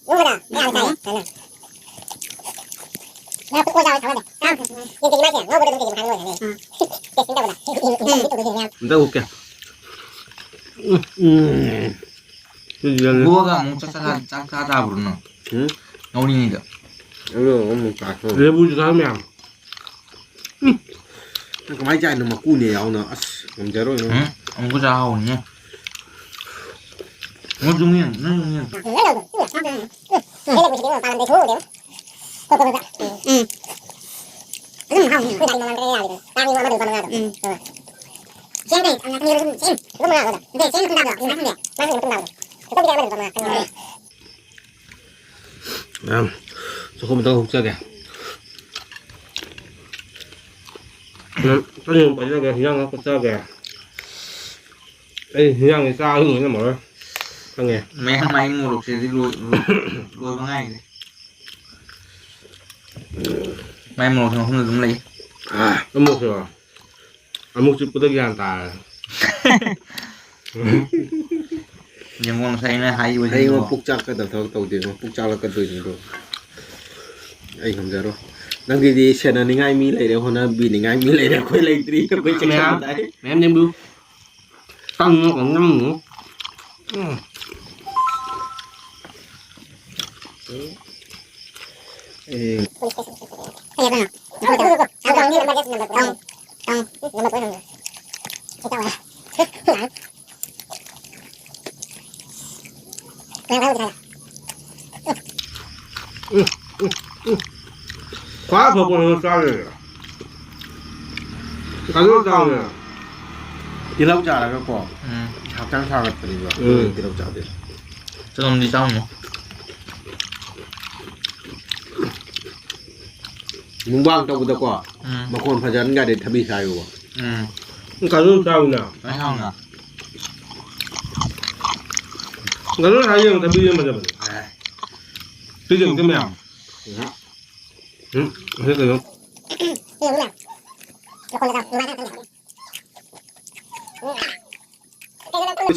ꯌꯨꯝꯗ ꯉꯥ ꯌꯥꯝ ꯆꯥꯏꯌꯦ꯫ ꯉꯥ ꯐꯨꯠꯄ ꯆꯥꯕ ꯊꯝꯃꯗꯦ꯫ ꯌꯦꯟ ꯀꯦꯖꯤ ꯑꯃ ꯍꯥꯏꯁꯦ ꯉꯧꯕꯗ ꯑꯗꯨꯝ ꯀꯦꯖꯤ ꯃꯈꯥꯏ ꯂꯣꯏꯔꯦꯅꯦ꯫ ꯎꯝ꯫ Tasting ꯇꯧꯕꯗ꯫ ꯑꯝꯇ ꯎꯞꯀꯦ꯫ ꯎꯝ, ꯎꯝ꯫ ꯁꯤ ꯌꯦꯟ꯫ ꯂꯣꯛꯑꯒ ꯑꯃꯨꯛ ꯆꯥꯛ ꯆꯥ-, ꯆꯥꯛ ꯆꯥ ꯇꯥꯕ꯭ꯔꯣ ꯅꯪ? ꯎꯝ? ꯉꯧꯔꯤꯉꯩꯗ꯫ ꯑꯗꯨ ꯑꯃꯨꯛ ꯆꯥꯊꯣꯛ꯫ ꯂꯦꯕꯨꯁꯨ ꯆꯥꯕ ꯃꯌꯥꯝ꯫ ꯎꯝ꯫ ꯅꯪ ꯀꯃꯥꯏꯅ ꯆꯥꯏꯅꯣ ꯃꯀꯨꯅꯦ ꯌꯥꯎꯅ? ꯑꯁ, ꯉꯝꯖꯔꯣꯏ ꯅꯪ꯫ ꯎꯝ, ꯑꯃꯨꯛꯀ ꯆꯥ ꯍꯥꯎꯕꯅꯤꯅꯦ꯫ ꯅꯪ ꯌꯨꯝ ꯌꯦꯡ-, ꯅꯪ ꯌꯨꯝ ꯌꯦꯡ꯫ ꯎꯝ꯫ ꯑꯗꯨꯝ ꯍꯥꯎꯅꯤ꯫ ꯑꯩꯈꯣꯏ ꯗꯥꯗꯤ ꯃꯃꯥꯡꯗ ꯌꯥꯔꯤꯗꯨꯅꯤ꯫ ꯇꯥꯡꯉꯤ ꯃꯃꯥꯡꯗ ꯂꯨꯄꯥ ꯃꯉꯥꯗꯣ꯫ ꯎꯝ꯫ ꯁꯦꯝ ꯀꯩ? ꯑꯗꯨꯝ ꯁꯦꯝ꯫ ꯂꯨꯄꯥ ꯃꯉꯥꯗꯣ꯫ ꯅꯠꯇꯦ, ꯁꯦꯝ ꯂꯨꯄꯥ ꯃꯉꯥꯗꯣ꯫ ꯂꯨꯄꯥ ꯃꯉꯥꯗꯣ꯫ ꯂꯨꯄꯥ ꯃꯉꯥꯗꯣ꯫ ꯃꯌꯥꯝ, ꯆꯥꯛꯈꯨꯝ ꯑꯝꯇ ꯍꯨꯛꯆꯒꯦ꯫ ꯎꯝ, ꯆꯥꯛꯈꯨꯝ ꯄꯥꯏꯖꯒꯦ, ꯍꯤꯟꯖꯥꯡ ꯈꯔ ꯐꯨꯠꯆꯒꯦ꯫ ꯑꯩ ꯍꯤꯟꯖꯥꯡꯁꯦ ꯆꯥꯕ ꯂꯣꯏ ꯉꯝꯃꯔꯣꯏ, ꯈꯪꯉꯦ꯫ ꯃꯌꯥꯝ ꯃꯥꯏ ꯃꯣꯔꯣꯛꯁꯤꯗꯤ ꯂꯣꯏ-, ꯂꯣꯏ-, ꯂꯣꯏꯕ ꯉꯥꯏꯔꯦ꯫ ꯃꯥꯏ ꯃꯣꯔꯣꯛꯁꯦ ꯃꯐꯝꯗ ꯑꯗꯨꯝ ꯂꯩ꯫ ꯑꯥ, ꯑꯃꯨꯛꯁꯨ꯫ ꯑꯃꯨꯛ ꯆꯤꯛꯄꯗ ꯒ꯭ꯌꯥꯟ ꯇꯥꯔꯦ꯫ ꯌꯦꯡꯉꯣ, ꯉꯁꯥꯏ ꯑꯩꯅ ꯍꯥꯏꯈꯤꯕꯁꯤꯡꯗꯣ꯫ ꯍꯌꯦꯡꯃꯛ ꯄꯨꯛ ꯆꯥꯛꯀꯗꯕ ꯊꯕꯛ ꯇꯧꯗꯦ, ꯄꯨꯛ ꯆꯥꯛꯂꯛꯀꯗꯣꯏꯅꯤꯗꯣ꯫ ꯑꯩ ꯉꯝꯖꯔꯣꯏ꯫ ꯅꯪꯒꯤꯗꯤ ꯁꯦꯟꯅꯅꯤꯡꯉꯥꯏ ꯃꯤ ꯂꯩꯔꯦ, ꯍꯣꯠꯅꯕꯤꯅꯤꯡꯉꯥꯏ ꯃꯤ ꯂꯩꯔꯦ, ꯑꯩꯈꯣꯏ ꯂꯩꯇ꯭ꯔꯤ, ꯑꯩꯈꯣꯏ ꯆꯦꯛꯁꯤꯟꯕ ꯃꯌꯥꯝ, ꯇꯥꯏ꯫ ꯃꯌꯥꯝ ꯂꯦꯝꯕꯤꯌꯨ꯫ ꯇꯪꯉꯒ ꯅꯝꯃꯨ꯫ ꯎꯝ꯫ ꯑꯦ꯫ ꯎꯝ, ꯎꯝ, ꯎꯝ꯫ ꯈ꯭ꯋꯥꯏ ꯑꯐꯕ ꯄꯣꯠ ꯑꯃ ꯆꯥꯔꯦ꯫ ꯀꯩꯅꯣ ꯆꯥꯎꯅꯦ꯫ ꯇꯤꯜꯍꯧ ꯆꯥꯔꯒꯀꯣ꯫ ꯎꯝ꯫ ꯍꯛꯆꯥꯡ ꯁꯥꯒꯠꯄꯅꯦꯕ꯫ ꯎꯝ꯫ ꯇꯤꯜꯍꯧ ꯆꯥꯕꯁꯦ꯫ ꯆꯅꯝꯗꯤ ꯆꯥꯎꯅꯣ꯫ ꯃꯨꯛꯕꯥꯡ ꯇꯧꯕꯗꯀꯣ꯫ ꯎꯝ꯫ ꯃꯈꯣꯟ ꯐꯖꯍꯟꯒꯗꯤ ꯊꯕꯤ ꯆꯥꯏꯌꯣꯕ꯫ ꯎꯝ꯫ ꯀꯩꯅꯣ ꯆꯥꯎꯅ꯫ ꯀꯩ ꯍꯥꯎꯅ? ꯀꯩꯅꯣ ꯍꯥꯏ ꯌꯦꯡꯉꯣ, ꯊꯕꯤ ꯌꯦꯡ ꯐꯖꯕꯅꯦ꯫ ꯑꯦ꯫ ꯁꯤ ꯌꯦꯡꯉꯨꯁꯦ ꯃꯌꯥꯝ꯫ ꯎꯝ꯫ ꯎꯝ, ꯁꯤ ꯀꯩꯅꯣ?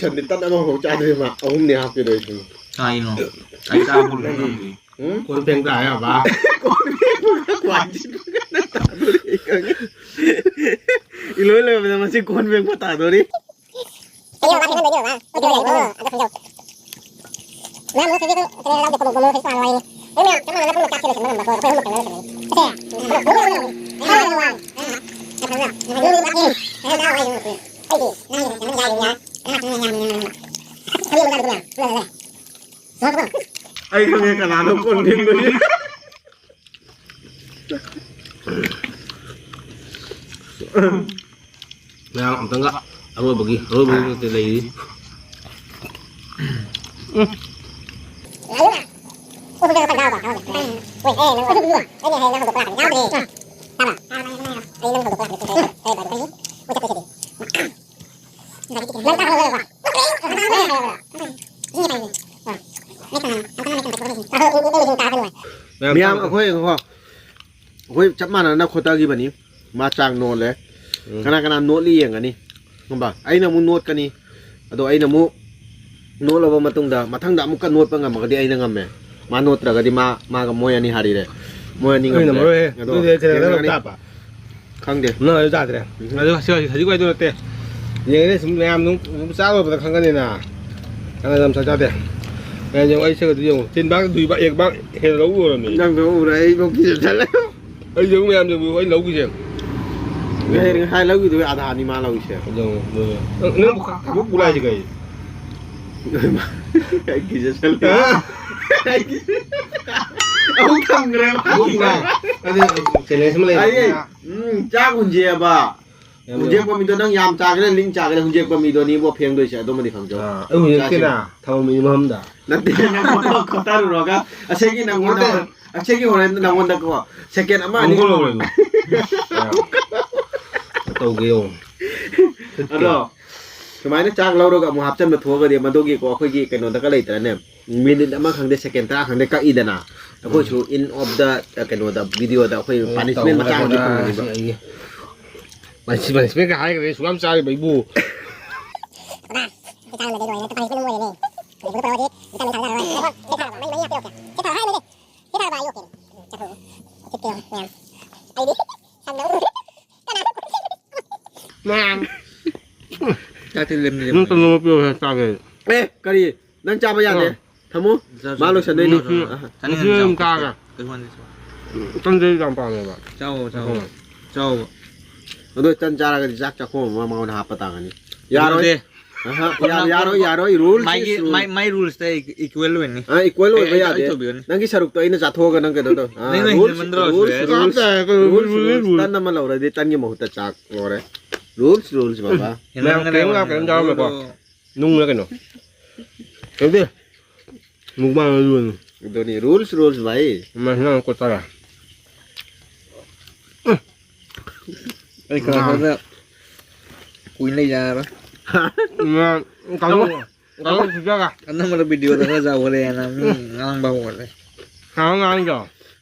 ꯁꯟꯗꯤ ꯇꯟ ꯑꯃꯐꯥꯎ ꯆꯥꯗ꯭ꯔꯤ ꯃꯥ, ꯑꯍꯨꯝꯅꯤ ꯍꯥꯞꯄꯤꯗꯣꯏꯁꯤ꯫ ꯀꯥꯏꯅꯣ? ꯑꯩ ꯆꯥꯕ ꯐꯪꯗ꯭ꯔꯦ꯫ ꯎꯝ? ꯀꯣꯟ ꯐꯦꯡ ꯇꯥ ꯌꯥꯕ? ꯀꯣꯟ ꯐꯦꯡꯕꯒ ꯋꯥꯟꯁꯤꯟꯕꯒꯅ ꯇꯥꯗꯣꯔꯤ, ꯈꯪꯉꯦ꯫ ꯏꯂꯣꯏ ꯂꯣꯏꯕꯗ ꯃꯁꯤ ꯀꯣꯟ ꯐꯦꯡꯕ ꯇꯥꯗꯣꯔꯤ꯫ ꯑꯩ ꯈꯪꯉꯦ ꯀꯅꯥꯅꯣ ꯀꯣꯟ ꯐꯦꯡꯗꯣꯏꯁꯦ꯫ ꯃꯌꯥꯝ ꯑꯝꯇꯪꯒ ꯑꯔꯣꯏꯕꯒꯤ, ꯑꯔꯣꯏꯕꯒꯤ ꯅꯠꯇꯦ ꯂꯩꯔꯤ꯫ ꯃꯌꯥꯝ ꯑꯩꯈꯣꯏ, ꯑꯩꯈꯣꯏ ꯆꯞ ꯃꯥꯟꯅꯅ ꯈꯣꯠꯇꯈꯤꯕꯅꯤ꯫ ꯃꯥ ꯆꯥꯡ ꯅꯣꯜꯂꯦ꯫ ꯎꯝ꯫ ꯀꯅꯥ ꯀꯅꯥ ꯅꯣꯠꯂꯤ ꯌꯦꯡꯒꯅꯤ꯫ ꯈꯪꯕ? ꯑꯩꯅ ꯑꯃꯨꯛ ꯅꯣꯠꯀꯅꯤ꯫ ꯑꯗꯣ ꯑꯩꯅ ꯑꯃꯨꯛ ꯅꯣꯠꯂꯕ ꯃꯇꯨꯡꯗ ꯃꯊꯪꯗ ꯑꯃꯨꯛꯀ ꯅꯣꯠꯄ ꯉꯝꯃꯒꯗꯤ ꯑꯩꯅ ꯉꯝꯃꯦ꯫ ꯃꯥ ꯅꯣꯠꯇ꯭ꯔꯒꯗꯤ ꯃꯥ, ꯃꯥꯒ ꯃꯣꯏ ꯑꯅꯤ ꯍꯥꯔꯤꯔꯦ꯫ ꯃꯣꯏ ꯑꯅꯤ ꯑꯩ ꯉꯝꯗ꯭ꯔꯦ꯫ ꯉꯝꯃꯔꯣꯏꯍꯦ꯫ ꯑꯗꯣ ꯑꯗꯨꯗꯤ ꯑꯩ ꯀꯩꯅꯣ ꯌꯦꯡꯉꯅꯤ꯫ ꯇꯥꯞꯄ꯫ ꯈꯪꯗꯦ꯫ ꯅꯪ ꯑꯗꯨ ꯇꯥꯗ꯭ꯔꯦ꯫ ꯎꯝ꯫ ꯑꯗꯨ ꯁꯤ ꯍꯧꯖꯤꯛ, ꯍꯧꯖꯤꯛ ꯋꯥꯏꯗꯨ ꯅꯠꯇꯦ꯫ ꯌꯦꯡꯉꯅꯤ ꯁꯨꯝ ꯃꯌꯥꯝ ꯑꯗꯨꯝ ꯁꯨꯝ ꯆꯥ ꯂꯣꯏꯕꯗ ꯈꯪꯒꯅꯤꯅ꯫ ꯀꯅꯥ ꯌꯥꯝ ꯆꯥ ꯆꯥꯗꯦ꯫ ꯀꯩꯅꯣ ꯌꯦꯡꯉꯣ, ꯑꯩ ꯁꯛ ꯑꯗꯨ ꯌꯦꯡꯉꯣ꯫ ꯇꯤꯟ ꯕꯥꯛ ꯗꯨꯏ ꯕꯥꯛ ꯑꯦꯛ ꯕꯥꯛ ꯍꯦꯟꯅ ꯂꯧꯕ ꯑꯣꯏꯔꯝꯃꯤ꯫ ꯅꯪꯁꯨ ꯎꯔꯦ, ꯑꯩ ꯅꯣꯛꯀꯤ ꯆꯠꯂꯦ꯫ ꯑꯩ ꯌꯦꯡꯉꯨ ꯃꯌꯥꯝ ꯌꯦꯡꯉꯨ ꯑꯩ ꯂꯧꯈꯤꯁꯦ꯫ ꯉꯁꯥꯏ, ꯉꯁꯥꯏ ꯂꯧꯈꯤꯗꯨꯒ ꯑꯙꯥꯅꯤ ꯃꯥ ꯂꯧꯈꯤꯁꯦ꯫ ꯌꯦꯡꯉꯨ, ꯌꯦꯡꯉꯨ꯫ ꯅꯪ, ꯅꯪ ꯊꯕꯛ ꯄꯨꯔꯥ ꯍꯥꯏꯁꯦ ꯀꯩ? ꯑꯩ ꯀꯤꯖꯁꯜꯂꯦ꯫ ꯑꯃꯨꯛ ꯊꯝꯈ꯭ꯔꯦ꯫ ꯑꯗꯨ ꯆꯦꯂꯦꯟꯖ ꯑꯃ ꯂꯩ꯫ ꯑꯩ, ꯎꯝ, ꯆꯥꯛ ꯍꯨꯟꯖꯦꯕ꯫ ꯌꯥꯝ ꯍꯨꯟꯖꯦꯛꯄ ꯃꯤꯗꯣ ꯅꯪ ꯌꯥꯝ ꯆꯥꯒꯦꯔꯥ ꯂꯤꯡ ꯆꯥꯒꯦꯔꯥ ꯍꯨꯟꯖꯦꯛꯄ ꯃꯤꯗꯣꯅꯤꯕꯣ ꯐꯦꯡꯗꯣꯏꯁꯦ, ꯑꯗꯨꯃꯗꯤ ꯈꯪꯖꯧ꯫ ꯑꯥ, ꯑꯩ ꯍꯨꯟꯖꯦꯛꯇꯦꯅ, ꯆꯥꯁꯤꯟ-, ꯊꯝꯃꯝꯃꯤꯅꯤ ꯃꯐꯝꯗ꯫ ꯅꯠꯇꯦ, ꯅꯪ ꯐꯣꯇꯣ ꯈꯣꯠꯊꯔꯨꯔꯒ ꯑꯁꯤꯒꯤ ꯅꯪꯉꯣꯟꯗ, ꯅꯠꯇꯦ꯫ ꯑꯁꯤꯒꯤ ꯍꯣꯔꯦꯟ ꯅꯪꯉꯣꯟꯗꯀꯣ ꯁꯦꯀꯦꯟ ꯑꯃ ꯑꯅꯤ ꯑꯃꯨꯛ ꯂꯧꯔꯦ ꯑꯗꯨ꯫ ꯑꯥ, ꯇꯧꯒꯦ ꯌꯦꯡꯉꯣ꯫ ꯑꯗꯣ ꯁꯨꯃꯥꯏꯅ ꯆꯥꯛ ꯂꯧꯔꯒ ꯑꯃꯨꯛ ꯍꯥꯞꯆꯟꯕ ꯊꯣꯛꯑꯒꯗꯤ ꯃꯗꯨꯒꯤꯀꯣ ꯑꯩꯈꯣꯏꯒꯤ ꯀꯩꯅꯣꯗꯒ ꯂꯩꯇ꯭ꯔꯅꯦ? ꯃꯤꯅꯤꯠ ꯑꯃ ꯈꯪꯗꯦ, ꯁꯦꯀꯦꯟ ꯇꯔꯥ ꯈꯪꯗꯦ ꯀꯛꯏꯗꯅ, ꯑꯩꯈꯣꯏꯁꯨ ꯎꯝ꯫ End of the, ꯑ, ꯀꯩꯅꯣꯗ, video ꯗ ꯑꯩꯈꯣꯏ ꯑꯩ punishment ꯃꯆꯥ ꯑꯃꯗꯤ ꯇꯧꯔꯒ ꯐꯪꯒꯅꯤꯕ꯫ ꯑꯁꯤ ꯑꯩꯒꯤ punishment ꯀ ꯍꯥꯏꯈ꯭ꯔꯦ, ꯁꯨꯛꯌꯥꯝ ꯆꯥꯔꯤꯕ ꯑꯩꯕꯨ꯫ ꯕꯥ, ꯆꯥꯡꯗꯗꯤ ꯂꯣꯏꯔꯦ, punishment ꯑꯃ ꯑꯣꯏꯔꯦꯅꯦ꯫ ꯍꯧꯖꯤꯛ ꯄꯨꯔꯛꯑꯣꯗꯤ vitamin ꯊꯥꯔꯛꯑꯔꯣꯏ꯫ ꯁꯤ ꯊꯥꯔꯛꯑꯣ, ꯃꯩ, ꯃꯩ ꯍꯥꯞꯄꯤꯔꯛꯀꯦ꯫ ꯁꯤ ꯊꯥꯔꯛꯑꯣ ꯍꯥꯏꯔꯝꯃꯗꯤ꯫ ꯁꯤ ꯊꯥꯔꯛꯑꯣ ꯍꯥꯏꯔꯝꯃꯗꯤ꯫ ꯆꯠꯊꯣꯛꯎ꯫ ꯆꯠꯀꯦ ꯃꯌꯥꯝ꯫ ꯑꯩꯗꯤ ꯁꯝꯅ ꯎꯔꯦ꯫ ꯀꯅꯥ? ꯃꯌꯥꯝ꯫ ꯆꯥꯛꯇꯤ ꯂꯦꯝꯗꯤ ꯅꯪ ꯂꯦꯝꯕꯅꯦ꯫ ꯀꯩꯅꯣ ꯄꯤꯔꯛꯑꯣ, ꯆꯥꯒꯦ꯫ ꯑꯦ, ꯀꯔꯤ? ꯅꯪ ꯆꯥꯕ ꯌꯥꯗꯦ꯫ ꯑꯥ꯫ ꯊꯝꯃꯣ꯫ ꯆꯥꯎ, ꯃꯥ ꯆꯥꯎ꯫ ꯂꯣꯏꯁꯟꯗꯣꯏꯅꯤ꯫ ꯎꯝ, ꯎꯝ꯫ ꯑꯍ꯫ ꯆꯥꯅꯤꯡꯉꯗꯤ ꯆꯥꯅꯤꯡꯉꯗꯤ ꯆꯥꯎ꯫ ꯆꯥꯒꯦ꯫ ꯀꯩꯁꯨ ꯀꯥꯟꯗꯦ, ꯆꯥꯎ꯫ ꯎꯝ, ꯇꯟꯗꯤ ꯌꯥꯝ ꯄꯥꯝꯃꯦꯕ꯫ ꯆꯥꯎ, ꯆꯥꯎ꯫ ꯎꯝ꯫ ꯆꯥꯎ꯫ ꯑꯗꯣ ꯇꯟ ꯆꯥꯔꯒꯗꯤ ꯆꯥꯛ ꯆꯥꯛꯈꯣꯝ ꯑꯃ ꯃꯉꯣꯟꯗ ꯍꯥꯞꯄ ꯇꯥꯒꯅꯤ꯫ ꯌꯥꯔꯣꯏ꯫ ꯌꯥꯗꯦ꯫ ꯑꯍ, ꯌꯥ-, ꯌꯥꯔꯣꯏ, ꯌꯥꯔꯣꯏ, rules ꯃꯥꯒꯤ, is rules꯫ My, my rules ꯇ equal ꯑꯣꯏꯅꯤ꯫ ꯑ, equal ꯑꯦ, ꯑꯣꯏꯕ ꯑꯩ, ꯑꯩ ꯌꯥꯗꯦ꯫ ꯇꯧꯕꯤꯌꯣꯅꯦ꯫ ꯅꯪꯒꯤ ꯁꯔꯨꯛꯇꯣ ꯑꯩꯅ ꯆꯥꯊꯣꯛꯑꯒ ꯅꯪ ꯀꯩꯅꯣ ꯇꯧ꯫ ꯑ, ꯅꯪꯅ rules, ꯍꯦꯟꯃꯟꯗ꯭ꯔꯣ, rules, ꯁꯨꯔꯦ? Rules, ꯀꯥꯞꯇꯦ, ꯀꯩꯅꯣ, rules, rules, rules, rules꯫ Tꯟ ꯑꯃ ꯂꯧꯔꯗꯤ ꯇꯟꯒꯤ ꯃꯍꯨꯠꯇ ꯆꯥꯛ ꯂꯧꯔꯦ꯫ Rules, rules, ꯕꯕꯥ꯫ ꯃꯌꯥꯝ ꯍꯦꯟꯃꯟꯈ꯭ꯔꯦ, ꯀꯩꯅꯣꯝ ꯂꯥꯛ ꯀꯩꯅꯣꯝ ꯍꯦꯟꯃꯟꯈ꯭ꯔꯦ꯫ ꯆꯥꯔꯝꯃꯦꯀꯣ꯫ ꯅꯨꯡꯂ ꯀꯩꯅꯣ? ꯀꯩꯅꯣꯗꯤ? ꯃꯨꯛꯕꯥꯡ ꯑꯗꯨꯅꯤ꯫ ꯑꯗꯨꯅꯤ, rules, rules, ꯚꯥꯏ꯫ ꯃꯁꯤꯅ ꯑꯃꯨꯛ ꯀꯣꯠ ꯇꯥꯔꯦ꯫ ꯑꯩ ꯀꯥ ꯃꯥ꯫ ꯈꯔꯗ ꯀꯨꯏꯅ ꯂꯩ ꯌꯥꯔꯔꯣꯏ꯫ ꯃꯥ, ꯀꯥꯡꯕꯨ, ꯀꯥꯡꯕꯨ ꯐꯨꯖꯒ꯫ ꯑꯅꯝꯕꯅ video ꯗ ꯈꯔ ꯆꯥꯎꯈꯠꯂꯛꯑꯦꯅ ꯃꯤ ꯉꯥꯡꯕ ꯍꯧꯒꯠꯂꯦ꯫ ꯀꯥꯡꯕꯨ ꯉꯥꯡꯗꯣ꯫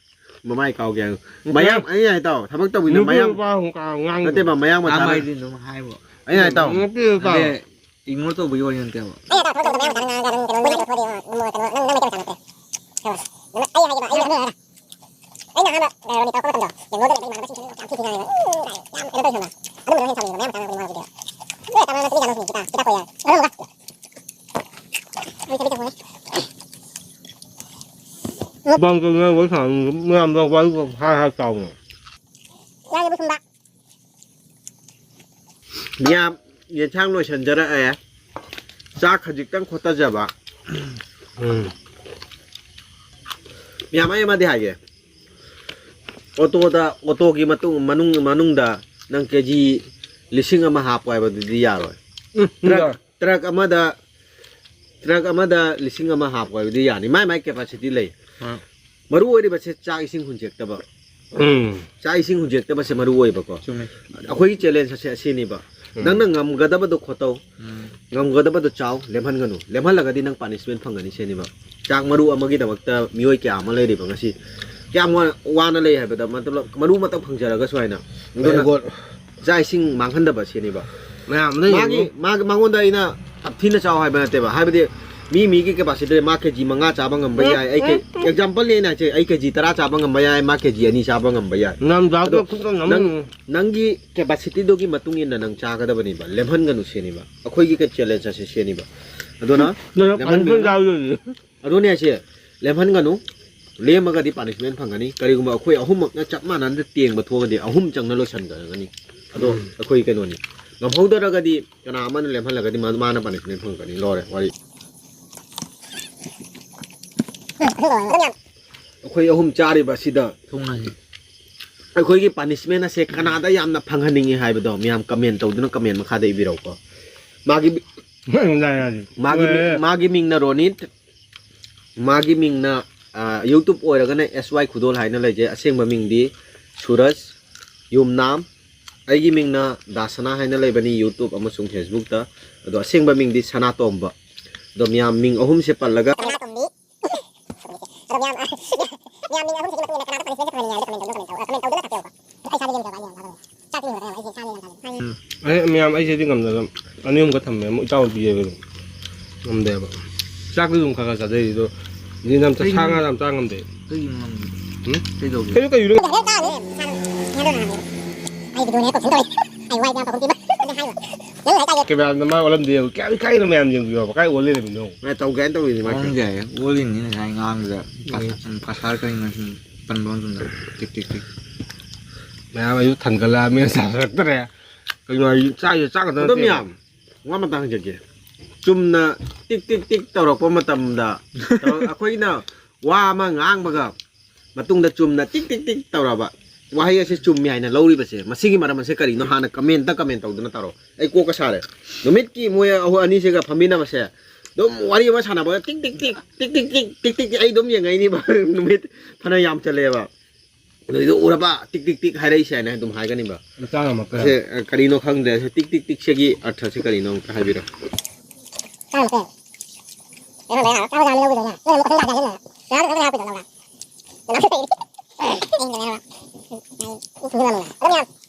ꯃꯃꯥꯏ ꯀꯥꯎꯒꯦ ꯍꯥꯏꯌꯨ꯫ ꯃꯌꯥꯡ, ꯑꯩ ꯍꯥꯏ ꯇꯥꯎ, ꯊꯕꯛ ꯇꯧꯕꯤꯗꯣ ꯅꯨꯄꯤ ꯃꯌꯥꯡ ꯅꯨꯄꯥ ꯑꯃꯨꯛ ꯀꯥ ꯉꯥꯡꯗꯣ꯫ ꯅꯠꯇꯦꯕ, ꯃꯌꯥꯡ ꯃꯆꯥꯅ꯫ ꯃꯥꯏꯗꯤ ꯑꯗꯨꯝ ꯍꯥꯏꯕ꯫ ꯑꯩ ꯍꯥꯏ ꯇꯥꯎ꯫ ꯅꯨꯄꯤ ꯅꯨꯄꯥ꯫ ꯅꯠꯇꯦ, ignore ꯇꯧꯕꯒꯤ ꯋꯥꯔꯤ ꯅꯠꯇꯦꯕ꯫ ꯑꯩꯅ ꯊꯕꯛ ꯇꯧꯗꯕ ꯌꯥꯝ ꯇꯥꯅ ꯉꯥꯡꯉꯒ ꯑꯗꯨꯝ ꯀꯩꯅꯣ ꯃꯣꯏ ꯍꯥꯏꯗꯣꯛꯄꯗꯤ ꯌꯦꯡꯉꯣ, ꯅꯪ, ꯅꯪ ꯃꯩꯇꯩ ꯃꯆꯥ ꯅꯠꯇ꯭ꯔꯦ꯫ ꯈꯪꯉꯕ? ꯑꯗꯨꯅ ꯑꯩ ꯍꯥꯏꯒꯦꯕ, ꯑꯩ, ꯑꯩꯅ ꯑꯍꯥꯟꯕ, ꯑ, ꯔꯣꯅꯤ ꯇꯧꯔꯛꯄ ꯃꯇꯝꯗꯣ, ꯕꯦꯡꯒ꯭ꯂꯣꯔꯗ ꯂꯩꯕ ꯏꯃꯥꯟꯅꯕꯁꯤꯡꯁꯤꯅ ꯌꯥꯝ ꯊꯤ ꯊꯤꯅ ꯉꯥꯡꯉꯦꯕ꯫ ꯎꯝ, ꯀꯥꯏꯅ꯫ ꯌꯥꯝ ꯀꯩꯅꯣ ꯇꯧꯋꯤ ꯈꯪꯕ꯭ꯔꯥ? ꯑꯗꯨꯝꯕꯗꯣ ꯍꯦꯟꯅ ꯁꯥꯎꯅꯤꯡꯉꯦꯕ, ꯃꯌꯥꯡ ꯃꯆꯥꯅ ꯉꯥꯡꯕ ꯋꯥꯗꯨꯗꯤ꯫ ꯑꯗꯨ ꯑꯣꯏꯇꯥꯔꯗꯤ ꯃꯌꯥꯝꯗ ꯋꯥꯔꯤ ꯁꯥꯟꯅꯕ ꯃꯌꯥꯝꯗ ꯋꯥꯔꯤ ꯍꯥꯏ ꯍꯥꯏ ꯆꯥꯎꯅ꯫ ꯌꯥꯏꯌꯦꯕ ꯁꯨꯝꯕ꯫ ꯃꯤꯌꯥꯝ ꯌꯦꯟꯁꯥꯡ ꯂꯣꯏꯁꯤꯟꯖꯔꯛꯑꯦ꯫ ꯆꯥꯛ ꯈꯖꯤꯛꯇꯪ ꯈꯣꯠꯇꯖꯕ꯫ ꯎꯝ꯫ ꯃꯤꯌꯥꯝ ꯑꯩ ꯑꯃꯗꯤ ꯍꯥꯏꯒꯦ꯫ ꯑꯣꯇꯣꯗ, ꯑꯣꯇꯣꯒꯤ ꯃꯇꯨꯡ, ꯃꯅꯨꯡ, ꯃꯅꯨꯡꯗ ꯅꯪ ꯀꯦ ꯖꯤ ꯂꯤꯁꯤꯡ ꯑꯃ ꯍꯥꯞꯄꯣ ꯍꯥꯏꯕꯗꯨꯗꯤ ꯌꯥꯔꯣꯏ꯫ ꯎꯝ, ꯇ꯭ꯔꯛ, ꯌꯥꯔꯣꯏ꯫ ꯇ꯭ꯔꯛ ꯑꯃꯗ, ꯇ꯭ꯔꯛ ꯑꯃꯗ ꯂꯤꯁꯤꯡ ꯑꯃ ꯍꯥꯞꯄꯣ ꯍꯥꯏꯕꯗꯤ ꯌꯥꯅꯤ꯫ ꯃꯥꯏ ꯃꯥꯏ capacity ꯂꯩ꯫ ꯑꯥ꯫ ꯃꯔꯨ ꯑꯣꯏꯔꯤꯕꯁꯦ ꯆꯥꯛ ꯏꯁꯤꯡ ꯍꯨꯟꯖꯦꯛꯇꯕ꯫ ꯎꯝ꯫ ꯆꯥꯛ ꯏꯁꯤꯡ ꯍꯨꯟꯖꯦꯛꯇꯕꯁꯦ ꯃꯔꯨ ꯑꯣꯏꯕꯀꯣ꯫ ꯆꯨꯝꯃꯦ꯫ ꯑꯩꯈꯣꯏꯒꯤ challenge ꯑꯁꯦ ꯑꯁꯤꯅꯤꯕ꯫ ꯎꯝ꯫ ꯅꯪꯅ ꯉꯝꯒꯗꯕꯗꯣ ꯈꯣꯠꯇꯧ꯫ ꯎꯝ꯫ ꯉꯝꯒꯗꯕꯗꯣ ꯆꯥꯎ, ꯂꯦꯝꯍꯟꯒꯅꯨ꯫ ꯂꯦꯝꯍꯜꯂꯒꯗꯤ ꯅꯪ punishment ꯐꯪꯒꯅꯤ ꯁꯤꯅꯤꯕ꯫ ꯆꯥꯛ ꯃꯔꯨ ꯑꯃꯒꯤꯗꯃꯛꯇ ꯃꯤꯑꯣꯏ ꯀꯌꯥ ꯑꯃ ꯂꯩꯔꯤꯕ ꯉꯁꯤ꯫ ꯀꯌꯥꯝ ꯋꯥ-, ꯋꯥꯅ ꯂꯩ ꯍꯥꯏꯕꯗ, ꯃꯇꯂꯕ, ꯃꯔꯨ ꯑꯃꯇꯪ ꯐꯪꯖꯔꯒꯁꯨ ꯍꯥꯏꯅ꯫ ꯑꯗꯨꯅ ꯍꯣꯏ꯫ ꯆꯥꯛ ꯏꯁꯤꯡ ꯃꯥꯡꯍꯟꯗꯕ ꯁꯤꯅꯤꯕ꯫ ꯃꯌꯥꯝ ꯂꯩ ꯃꯥꯒꯤ, ꯌꯦꯡꯉꯨ꯫ ꯃꯥꯒꯤ, ꯃꯉꯣꯟꯗ ꯑꯩꯅ ꯌꯥꯝ ꯊꯤꯅ ꯆꯥꯎ ꯍꯥꯏꯕ ꯅꯠꯇꯦꯕ꯫ ꯍꯥꯏꯕꯗꯤ ꯃꯤ ꯃꯤꯒꯤ capacity ꯂꯩ꯫ ꯃꯥ ꯀꯦ ꯖꯤ ꯃꯉꯥ ꯆꯥꯕ ꯉꯝꯕ ꯎꯝ, ꯌꯥꯏ꯫ ꯑꯩ ꯀꯦ-, ꯎꯝ, ꯎꯝ꯫ Example ꯅꯦ ꯑꯩꯅ ꯍꯥꯏꯁꯦ, ꯑꯩ ꯀꯦ ꯖꯤ ꯇꯔꯥ ꯆꯥꯕ ꯉꯝꯕ ꯌꯥꯏ, ꯃꯥ ꯀꯦ ꯖꯤ ꯑꯅꯤ ꯆꯥꯕ ꯉꯝꯕ ꯌꯥꯏ꯫ ꯅꯪ ꯆꯥꯕꯗꯣ ꯑꯗꯣ ꯈꯨꯠꯇ ꯅꯪ, ꯉꯝꯃꯅꯤ꯫ ꯅꯪꯒꯤ capacityꯗꯨꯒꯤ ꯃꯇꯨꯡ ꯏꯟꯅ ꯅꯪ ꯆꯥꯒꯗꯕꯅꯦꯕ, ꯂꯦꯝꯍꯟꯒꯅꯨ ꯁꯤꯅꯦꯕ ꯑꯩꯈꯣꯏꯒꯤ ꯀꯩ-, challenge ꯑꯁꯦ ꯁꯤꯅꯦꯕ꯫ ꯑꯗꯨꯅ ꯅꯪ ꯂꯦꯝꯍꯟꯒꯅꯨ꯫ ꯄꯪꯆꯥ ꯆꯥꯕꯗꯨꯗꯤ꯫ ꯑꯗꯨꯅꯦ ꯍꯥꯏꯁꯦ, ꯂꯦꯝꯍꯟꯒꯅꯨ꯫ ꯂꯦꯝꯃꯒꯗꯤ punishment ꯐꯪꯒꯅꯤ꯫ ꯀꯔꯤꯒꯨꯝꯕ ꯑꯩꯈꯣꯏ ꯑꯍꯨꯝꯃꯛꯅ ꯆꯞ ꯃꯥꯟꯅꯅ ꯇꯦꯡꯕ ꯊꯣꯛꯑꯒꯗꯤ ꯑꯍꯨꯝ ꯆꯪꯅ ꯂꯣꯏꯁꯤꯟꯒꯅꯤ꯫ ꯑꯗꯣ ꯎꯝ꯫ ꯑꯩꯈꯣꯏ ꯀꯩꯅꯣꯅꯤ꯫ ꯉꯝꯍꯧꯗ꯭ꯔꯒꯗꯤ ꯀꯅꯥ ꯑꯃꯅ ꯂꯦꯝꯍꯜꯂꯒꯗꯤ ꯃꯥ-, ꯃꯥꯅ punishment ꯐꯪꯒꯅꯤ꯫ ꯂꯣꯏꯔꯦ ꯋꯥꯔꯤ꯫ ꯑꯩꯈꯣꯏ ꯑꯍꯨꯝ ꯆꯥꯔꯤꯕ ꯑꯁꯤꯗ ꯊꯨꯡꯅꯁꯤ꯫ ꯑꯩꯈꯣꯏꯒꯤ punishment ꯑꯁꯦ ꯀꯅꯥꯗ ꯌꯥꯝꯅ ꯐꯪꯍꯟꯅꯤꯡꯉꯤ ꯍꯥꯏꯕꯗꯣ ꯃꯌꯥꯝ comment ꯇꯧꯗꯨꯅ comment ꯃꯈꯥꯗ ꯏꯕꯤꯔꯛꯎꯀꯣ꯫ ꯃꯥꯒꯤ, ꯌꯥꯔꯦ, ꯌꯥꯔꯦ꯫ ꯃꯥꯒꯤ ꯃꯤ-, ꯍꯣꯏ꯫ ꯃꯥꯒꯤ ꯃꯤꯡꯅ ꯔꯣꯅꯤꯠ, ꯃꯥꯒꯤ ꯃꯤꯡꯅ, ꯑ, YouTube ꯑꯣꯏꯔꯒꯅ S Y ꯈꯨꯗꯣꯜ ꯍꯥꯏꯅ ꯂꯩꯖꯩ꯫ ꯑꯁꯦꯡꯕ ꯃꯤꯡꯗꯤ ꯁꯨꯔꯖ ꯌꯨꯝꯅꯥꯝ꯫ ꯑꯩꯒꯤ ꯃꯤꯡꯅ ꯗꯥꯁꯅꯥ ꯍꯥꯏꯅ ꯂꯩꯕꯅꯤ YouTube ꯑꯃꯁꯨꯡ Facebookꯇ꯫ ꯑꯗꯣ ꯑꯁꯦꯡꯕ ꯃꯤꯡꯗꯤ ꯁꯅꯥꯇꯣꯝꯕ꯫ ꯑꯗꯣ ꯃꯌꯥꯝ ꯃꯤꯡ ꯑꯍꯨꯝꯁꯦ ꯄꯜꯂꯒ ꯁꯅꯥꯇꯣꯝꯕꯤ꯫ ꯑꯗꯣ ꯃꯌꯥꯝ, ꯃꯌꯥꯝ ꯃꯤꯡ ꯑꯍꯨꯝꯁꯤꯒꯤ ꯃꯇꯨꯡ ꯏꯟꯅ ꯀꯅꯥꯗ punishmentꯁꯦ ꯐꯪꯍꯟꯅꯤꯡꯉꯦ ꯍꯥꯏꯕꯗꯣ comment ꯇꯧꯗꯨꯅ ꯊꯝꯕꯤꯌꯨꯀꯣ꯫ ꯑꯗꯣ ꯑꯩ ꯏꯁꯥꯗꯤ ꯌꯦꯟ ꯆꯥꯕ, ꯑꯩ ꯌꯦꯟ ꯆꯥꯕ꯫ ꯆꯥꯛꯇꯤ ꯂꯣꯏꯔꯦ, ꯑꯩ ꯏꯁꯥꯗꯤ ꯌꯦꯟ ꯆꯥꯕ꯫ ꯎꯝ꯫ ꯑꯩ ꯃꯌꯥꯝ ꯑꯩꯁꯤꯗꯤ ꯉꯝꯗꯅ ꯑꯅꯤ ꯑꯍꯨꯝꯒ ꯊꯝꯃꯦ, ꯑꯃꯨꯛ ꯏꯇꯥꯎ ꯄꯤꯖꯕꯗꯣ ꯉꯝꯗꯦꯕ꯫ ꯆꯥꯛꯇꯤ ꯑꯗꯨꯝ ꯈꯔ ꯈꯔ ꯆꯥꯖꯩ ꯑꯗꯣ, ꯌꯦꯟ ꯌꯥꯝ ꯆꯥ-, ꯁꯥ ꯉꯥ ꯌꯥꯝ ꯆꯥ ꯉꯝꯗꯦ꯫ ꯀꯩꯒꯤꯅꯣ ꯉꯝꯗꯦ? ꯎꯝ? ꯀꯩꯗꯧꯒꯦ? ꯀꯩꯅꯣ ꯀꯩꯅꯣ? ꯑꯩ ꯚꯤꯗꯤꯑꯣꯅꯦ ꯀꯣꯛꯁꯤꯟ ꯇꯧꯔꯦ꯫ ꯑꯩ ꯋꯥꯏꯗ ꯌꯥꯝ ꯇꯧꯍꯟꯕꯤꯕ꯫ ꯀꯦꯃꯦꯔꯥꯗ ꯃꯥ ꯑꯣꯜꯂꯝꯗꯦ ꯌꯦꯡꯉꯨ꯫ ꯀꯌꯥꯝ ꯏꯀꯥꯏꯅꯣ ꯃꯌꯥꯝ ꯌꯦꯡꯕꯤꯌꯣ꯫ ꯀꯥꯏ ꯑꯣꯜ ꯂꯩꯔꯝꯃꯤꯅꯣ? ꯃꯥ ꯇꯧꯒꯦ ꯍꯥꯏꯅ ꯇꯧꯔꯤꯅꯤ ꯃꯥ꯫ ꯈꯪꯗꯦ꯫ ꯑꯣꯜꯂꯤꯅꯤ ꯉꯁꯥꯏ ꯉꯥꯡꯕꯗ꯫ ꯎꯝ꯫ ꯄꯥꯁ-, ꯄꯥꯁꯥꯔ ꯀꯔꯤꯅꯣ ꯁꯨꯝ ꯄꯟꯕ ꯃꯇꯝꯗ ꯇꯤꯛ ꯇꯤꯛ ꯇꯤꯛ꯫ ꯃꯌꯥꯝ ꯑꯩꯁꯨ ꯊꯟꯒꯠꯂꯛꯑꯕꯅꯤꯅ ꯆꯥꯁꯤꯜꯂꯛꯇ꯭ꯔꯦ꯫ ꯀꯩꯅꯣ ꯍꯥꯏ-, ꯆꯥꯏꯁꯦ ꯆꯥꯛ ꯈꯛꯇ ꯑꯗꯣ ꯅꯠꯇꯦ꯫ ꯃꯌꯥꯝ, ꯋꯥ ꯑꯃꯇ ꯍꯪꯖꯒꯦ꯫ ꯆꯨꯝꯅ ꯇꯤꯛ ꯇꯤꯛ ꯇꯤꯛ ꯇꯧꯔꯛꯄ ꯃꯇꯝꯗ, ꯇꯧꯔꯛ-, ꯑꯩꯈꯣꯏꯅ ꯋꯥ ꯑꯃ ꯉꯥꯡꯕꯒ ꯃꯇꯨꯡꯗ ꯆꯨꯝꯅ ꯇꯤꯛ ꯇꯤꯛ ꯇꯤꯛ ꯇꯧꯔꯕ ꯋꯥꯍꯩ ꯑꯁꯤ ꯆꯨꯝꯃꯤ ꯍꯥꯏꯅ ꯂꯧꯔꯤꯕꯁꯦ, ꯃꯁꯤꯒꯤ ꯃꯔꯝ ꯑꯁꯦ ꯀꯔꯤꯅꯣ? ꯍꯥꯟꯅ comment comment ꯇꯧꯗꯨꯅ ꯇꯧꯔꯣ꯫ ꯑꯩ ꯀꯣꯛꯀ ꯁꯥꯔꯦ꯫ ꯅꯨꯃꯤꯠꯀꯤ ꯃꯣꯏ ꯑꯍꯨ-, ꯑꯅꯤꯁꯤꯒ ꯐꯝꯃꯤꯟꯅꯕꯁꯦ ꯑꯗꯨꯝ ꯋꯥꯔꯤ ꯑꯃ ꯁꯥꯟꯅꯕꯗ ꯇꯤꯛ ꯇꯤꯛ ꯇꯤꯛ, ꯇꯤꯛ ꯇꯤꯛ ꯇꯤꯛ, ꯇꯤꯛ ꯇꯤꯛ ꯇꯤꯛ ꯑꯩ ꯑꯗꯨꯝ ꯌꯦꯡꯉꯛꯏꯅꯤꯕ꯫ ꯅꯨꯃꯤꯠ ꯐꯅ ꯌꯥꯝ ꯆꯠꯂꯦꯕ꯫ ꯑꯗꯨꯏꯗꯣ ꯎꯔꯕ? ꯇꯤꯛ ꯇꯤꯛ ꯇꯤꯛ ꯍꯥꯏꯔꯛꯏꯁꯦ ꯍꯥꯏꯅ ꯑꯗꯨꯝ ꯍꯥꯏꯒꯅꯤꯕ꯫ ꯆꯥ ꯉꯝꯃꯛꯇ꯭ꯔꯦ꯫ ꯁꯦ, ꯑ, ꯀꯔꯤꯅꯣ ꯈꯪꯗ꯭ꯔꯦ꯫ ꯁꯦ, ꯇꯤꯛ ꯇꯤꯛ ꯇꯤꯛꯁꯤꯒꯤ ꯑꯔꯊꯁꯦ ꯀꯔꯤꯅꯣ ꯑꯝꯇ ꯍꯥꯏꯕꯤꯔꯣ꯫ ꯆꯥ ꯉꯝꯃꯛꯇ꯭ꯔꯦ꯫ ꯀꯩꯅꯣ ꯂꯩꯔ ꯆꯥꯕ ꯀꯥꯟꯗ ꯂꯧꯕꯤꯗꯧꯅꯦ꯫ ꯅꯣꯏꯅ ꯑꯃꯨꯛ ꯀꯛꯆꯤꯡ ꯀꯥꯗ ꯍꯥꯏꯖꯤꯟꯗꯅ꯫ ꯉꯔꯥꯡꯁꯨ ꯀꯛꯆꯤꯡ ꯍꯥꯞꯄꯤꯗꯧꯅꯦ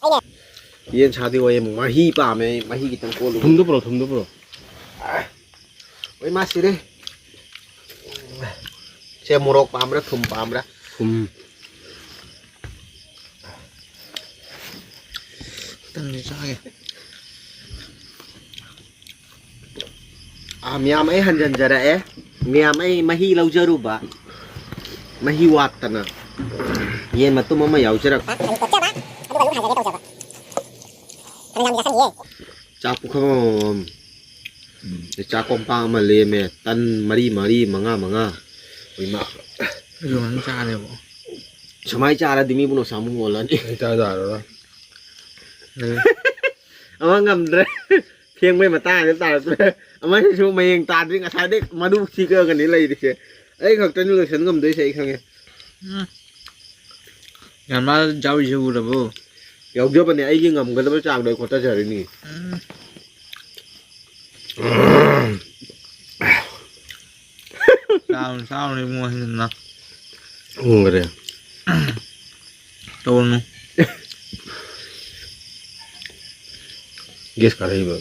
ꯂꯧꯔ꯫ ꯌꯦꯟ ꯁꯥꯗꯤ ꯑꯣꯏꯌꯦ, ꯃꯍꯤ ꯄꯥꯝꯃꯦ, ꯃꯍꯤ ꯈꯤꯇꯪ ꯀꯣꯠꯂꯨ꯫ ꯊꯨꯝꯗꯣ ꯄꯨꯔꯛꯑꯣ, ꯊꯨꯝꯗꯣ ꯄꯨꯔꯛꯑꯣ꯫ ꯑꯣꯏ ꯃꯥ ꯁꯤꯔꯦ꯫ ꯁꯦ ꯃꯣꯔꯣꯛ ꯄꯥꯝꯕ꯭ꯔꯥ, ꯊꯨꯝ ꯄꯥꯝꯕ꯭ꯔꯥ? ꯊꯨꯝ꯫ ꯈꯤꯇꯪꯗꯤ ꯆꯥꯒꯦ꯫ ꯑꯥ, ꯃꯌꯥꯝ ꯑꯩ ꯍꯟꯖꯟꯖꯔꯛꯑꯦ꯫ ꯃꯌꯥꯝ ꯑꯩ ꯃꯍꯤ ꯂꯧꯖꯔꯨꯕ꯫ ꯃꯍꯤ ꯋꯥꯠꯇꯅ꯫ ꯌꯦꯟ ꯃꯇꯨꯝ ꯑꯃ ꯌꯥꯎꯖꯔꯛꯄ꯫ ꯀꯣꯠꯆꯕ, ꯑꯗꯨꯒ ꯑꯗꯨꯝ ꯍꯥꯏꯖꯒꯦ ꯇꯧꯖꯕ꯫ ꯐꯅꯌꯥꯝ ꯆꯥꯁꯟꯗꯤꯌꯦ꯫ ꯆꯥꯛ ꯄꯨꯈꯝ ꯑꯃꯃꯝ꯫ ꯎꯝ꯫ ꯑꯗꯩ ꯆꯥꯛ ꯀꯣꯝꯄꯥꯛ ꯑꯃ ꯂꯦꯝꯃꯦ꯫ ꯇꯟ ꯃꯔꯤ ꯃꯔꯤ, ꯃꯉꯥ ꯃꯉꯥ꯫ ꯏꯃꯥ꯫ ꯑꯩꯁꯨ ꯐꯖꯅ ꯆꯥꯔꯦꯕꯣ꯫ ꯁꯨꯃꯥꯏꯅ ꯆꯥꯔꯗꯤ ꯃꯤꯕꯨ ꯅꯣꯁꯥꯃꯨ ꯑꯣꯜꯂꯅꯤ꯫ ꯑꯩ ꯆꯥ ꯌꯥꯔꯔꯣꯏ꯫ ꯂꯩ꯫ ꯑꯃ ꯉꯝꯗ꯭ꯔꯦ꯫ ꯊꯦꯡꯕꯩ ꯃꯇꯥꯡ ꯍꯥꯏꯗ ꯇꯥꯔꯛꯇ꯭ꯔꯦ꯫ ꯑꯃꯁꯤꯁꯨ ꯃꯌꯦꯡ ꯇꯥꯗ꯭ꯔꯤ꯫ ꯉꯁꯥꯏꯗꯩ ꯃꯔꯨ ꯁꯤꯒꯒꯅꯤ ꯂꯩꯔꯤꯁꯦ꯫ ꯑꯩ ꯈꯛꯇꯅꯤ ꯂꯣꯏꯁꯟ ꯉꯝꯗꯣꯏꯁꯦ, ꯑꯩ ꯈꯪꯉꯦ꯫ ꯎꯝ꯫ ꯌꯥꯝ ꯃꯥ ꯌꯥꯎꯔꯤꯁꯦ ꯎꯔꯕꯣ? ꯌꯥꯎꯖꯕꯅꯦ, ꯑꯩꯒꯤ ꯉꯝꯒꯗꯕ ꯆꯥꯡꯗꯣ ꯑꯩ ꯍꯣꯠꯅꯖꯔꯤꯅꯤ꯫ ꯎꯝ꯫ ꯆꯥꯎꯅ ꯆꯥꯎꯅ ꯏꯕꯨꯡꯉꯣ ꯍꯦꯟꯖꯟꯅ꯫ ꯎꯝ, ꯀꯔꯤ? ꯇꯧꯔꯨꯅꯨ꯫ ꯒꯦꯁ ꯀꯥꯔꯛꯏꯕ꯫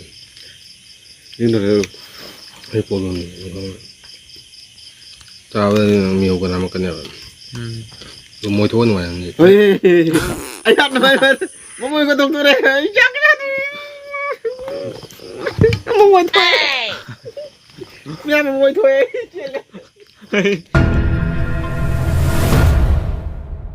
ꯌꯨꯝꯗ ꯂꯩꯔ ꯑꯩ ꯄꯣꯂꯣꯅꯤ꯫ ꯆꯥꯕꯗꯗꯤ ꯅꯪ ꯃꯤꯍꯧ ꯀꯅꯥꯃꯛꯀꯅꯦꯕ꯫ ꯎꯝ꯫ ꯑꯗꯨ ꯃꯣꯏ ꯊꯣꯛꯑ ꯅꯨꯡꯉꯥꯏꯔꯝꯅꯤ꯫ ꯍꯣꯏ, ꯑꯩ ꯌꯥꯝ ꯅꯨꯡꯉꯥꯏ꯫ ꯃꯃꯣꯏ ꯀꯗꯧꯗꯣꯔꯦ꯫ ꯑꯩ ꯆꯥꯛ ꯆꯥꯗ꯭ꯔꯤ꯫ ꯑꯃꯨꯛ ꯑꯣꯟꯊꯣꯛꯑꯦ꯫ ꯃꯌꯥꯝ ꯑꯃꯨꯛ ꯑꯣꯟꯊꯣꯛꯑꯦ꯫ ꯆꯦꯜꯂꯦ꯫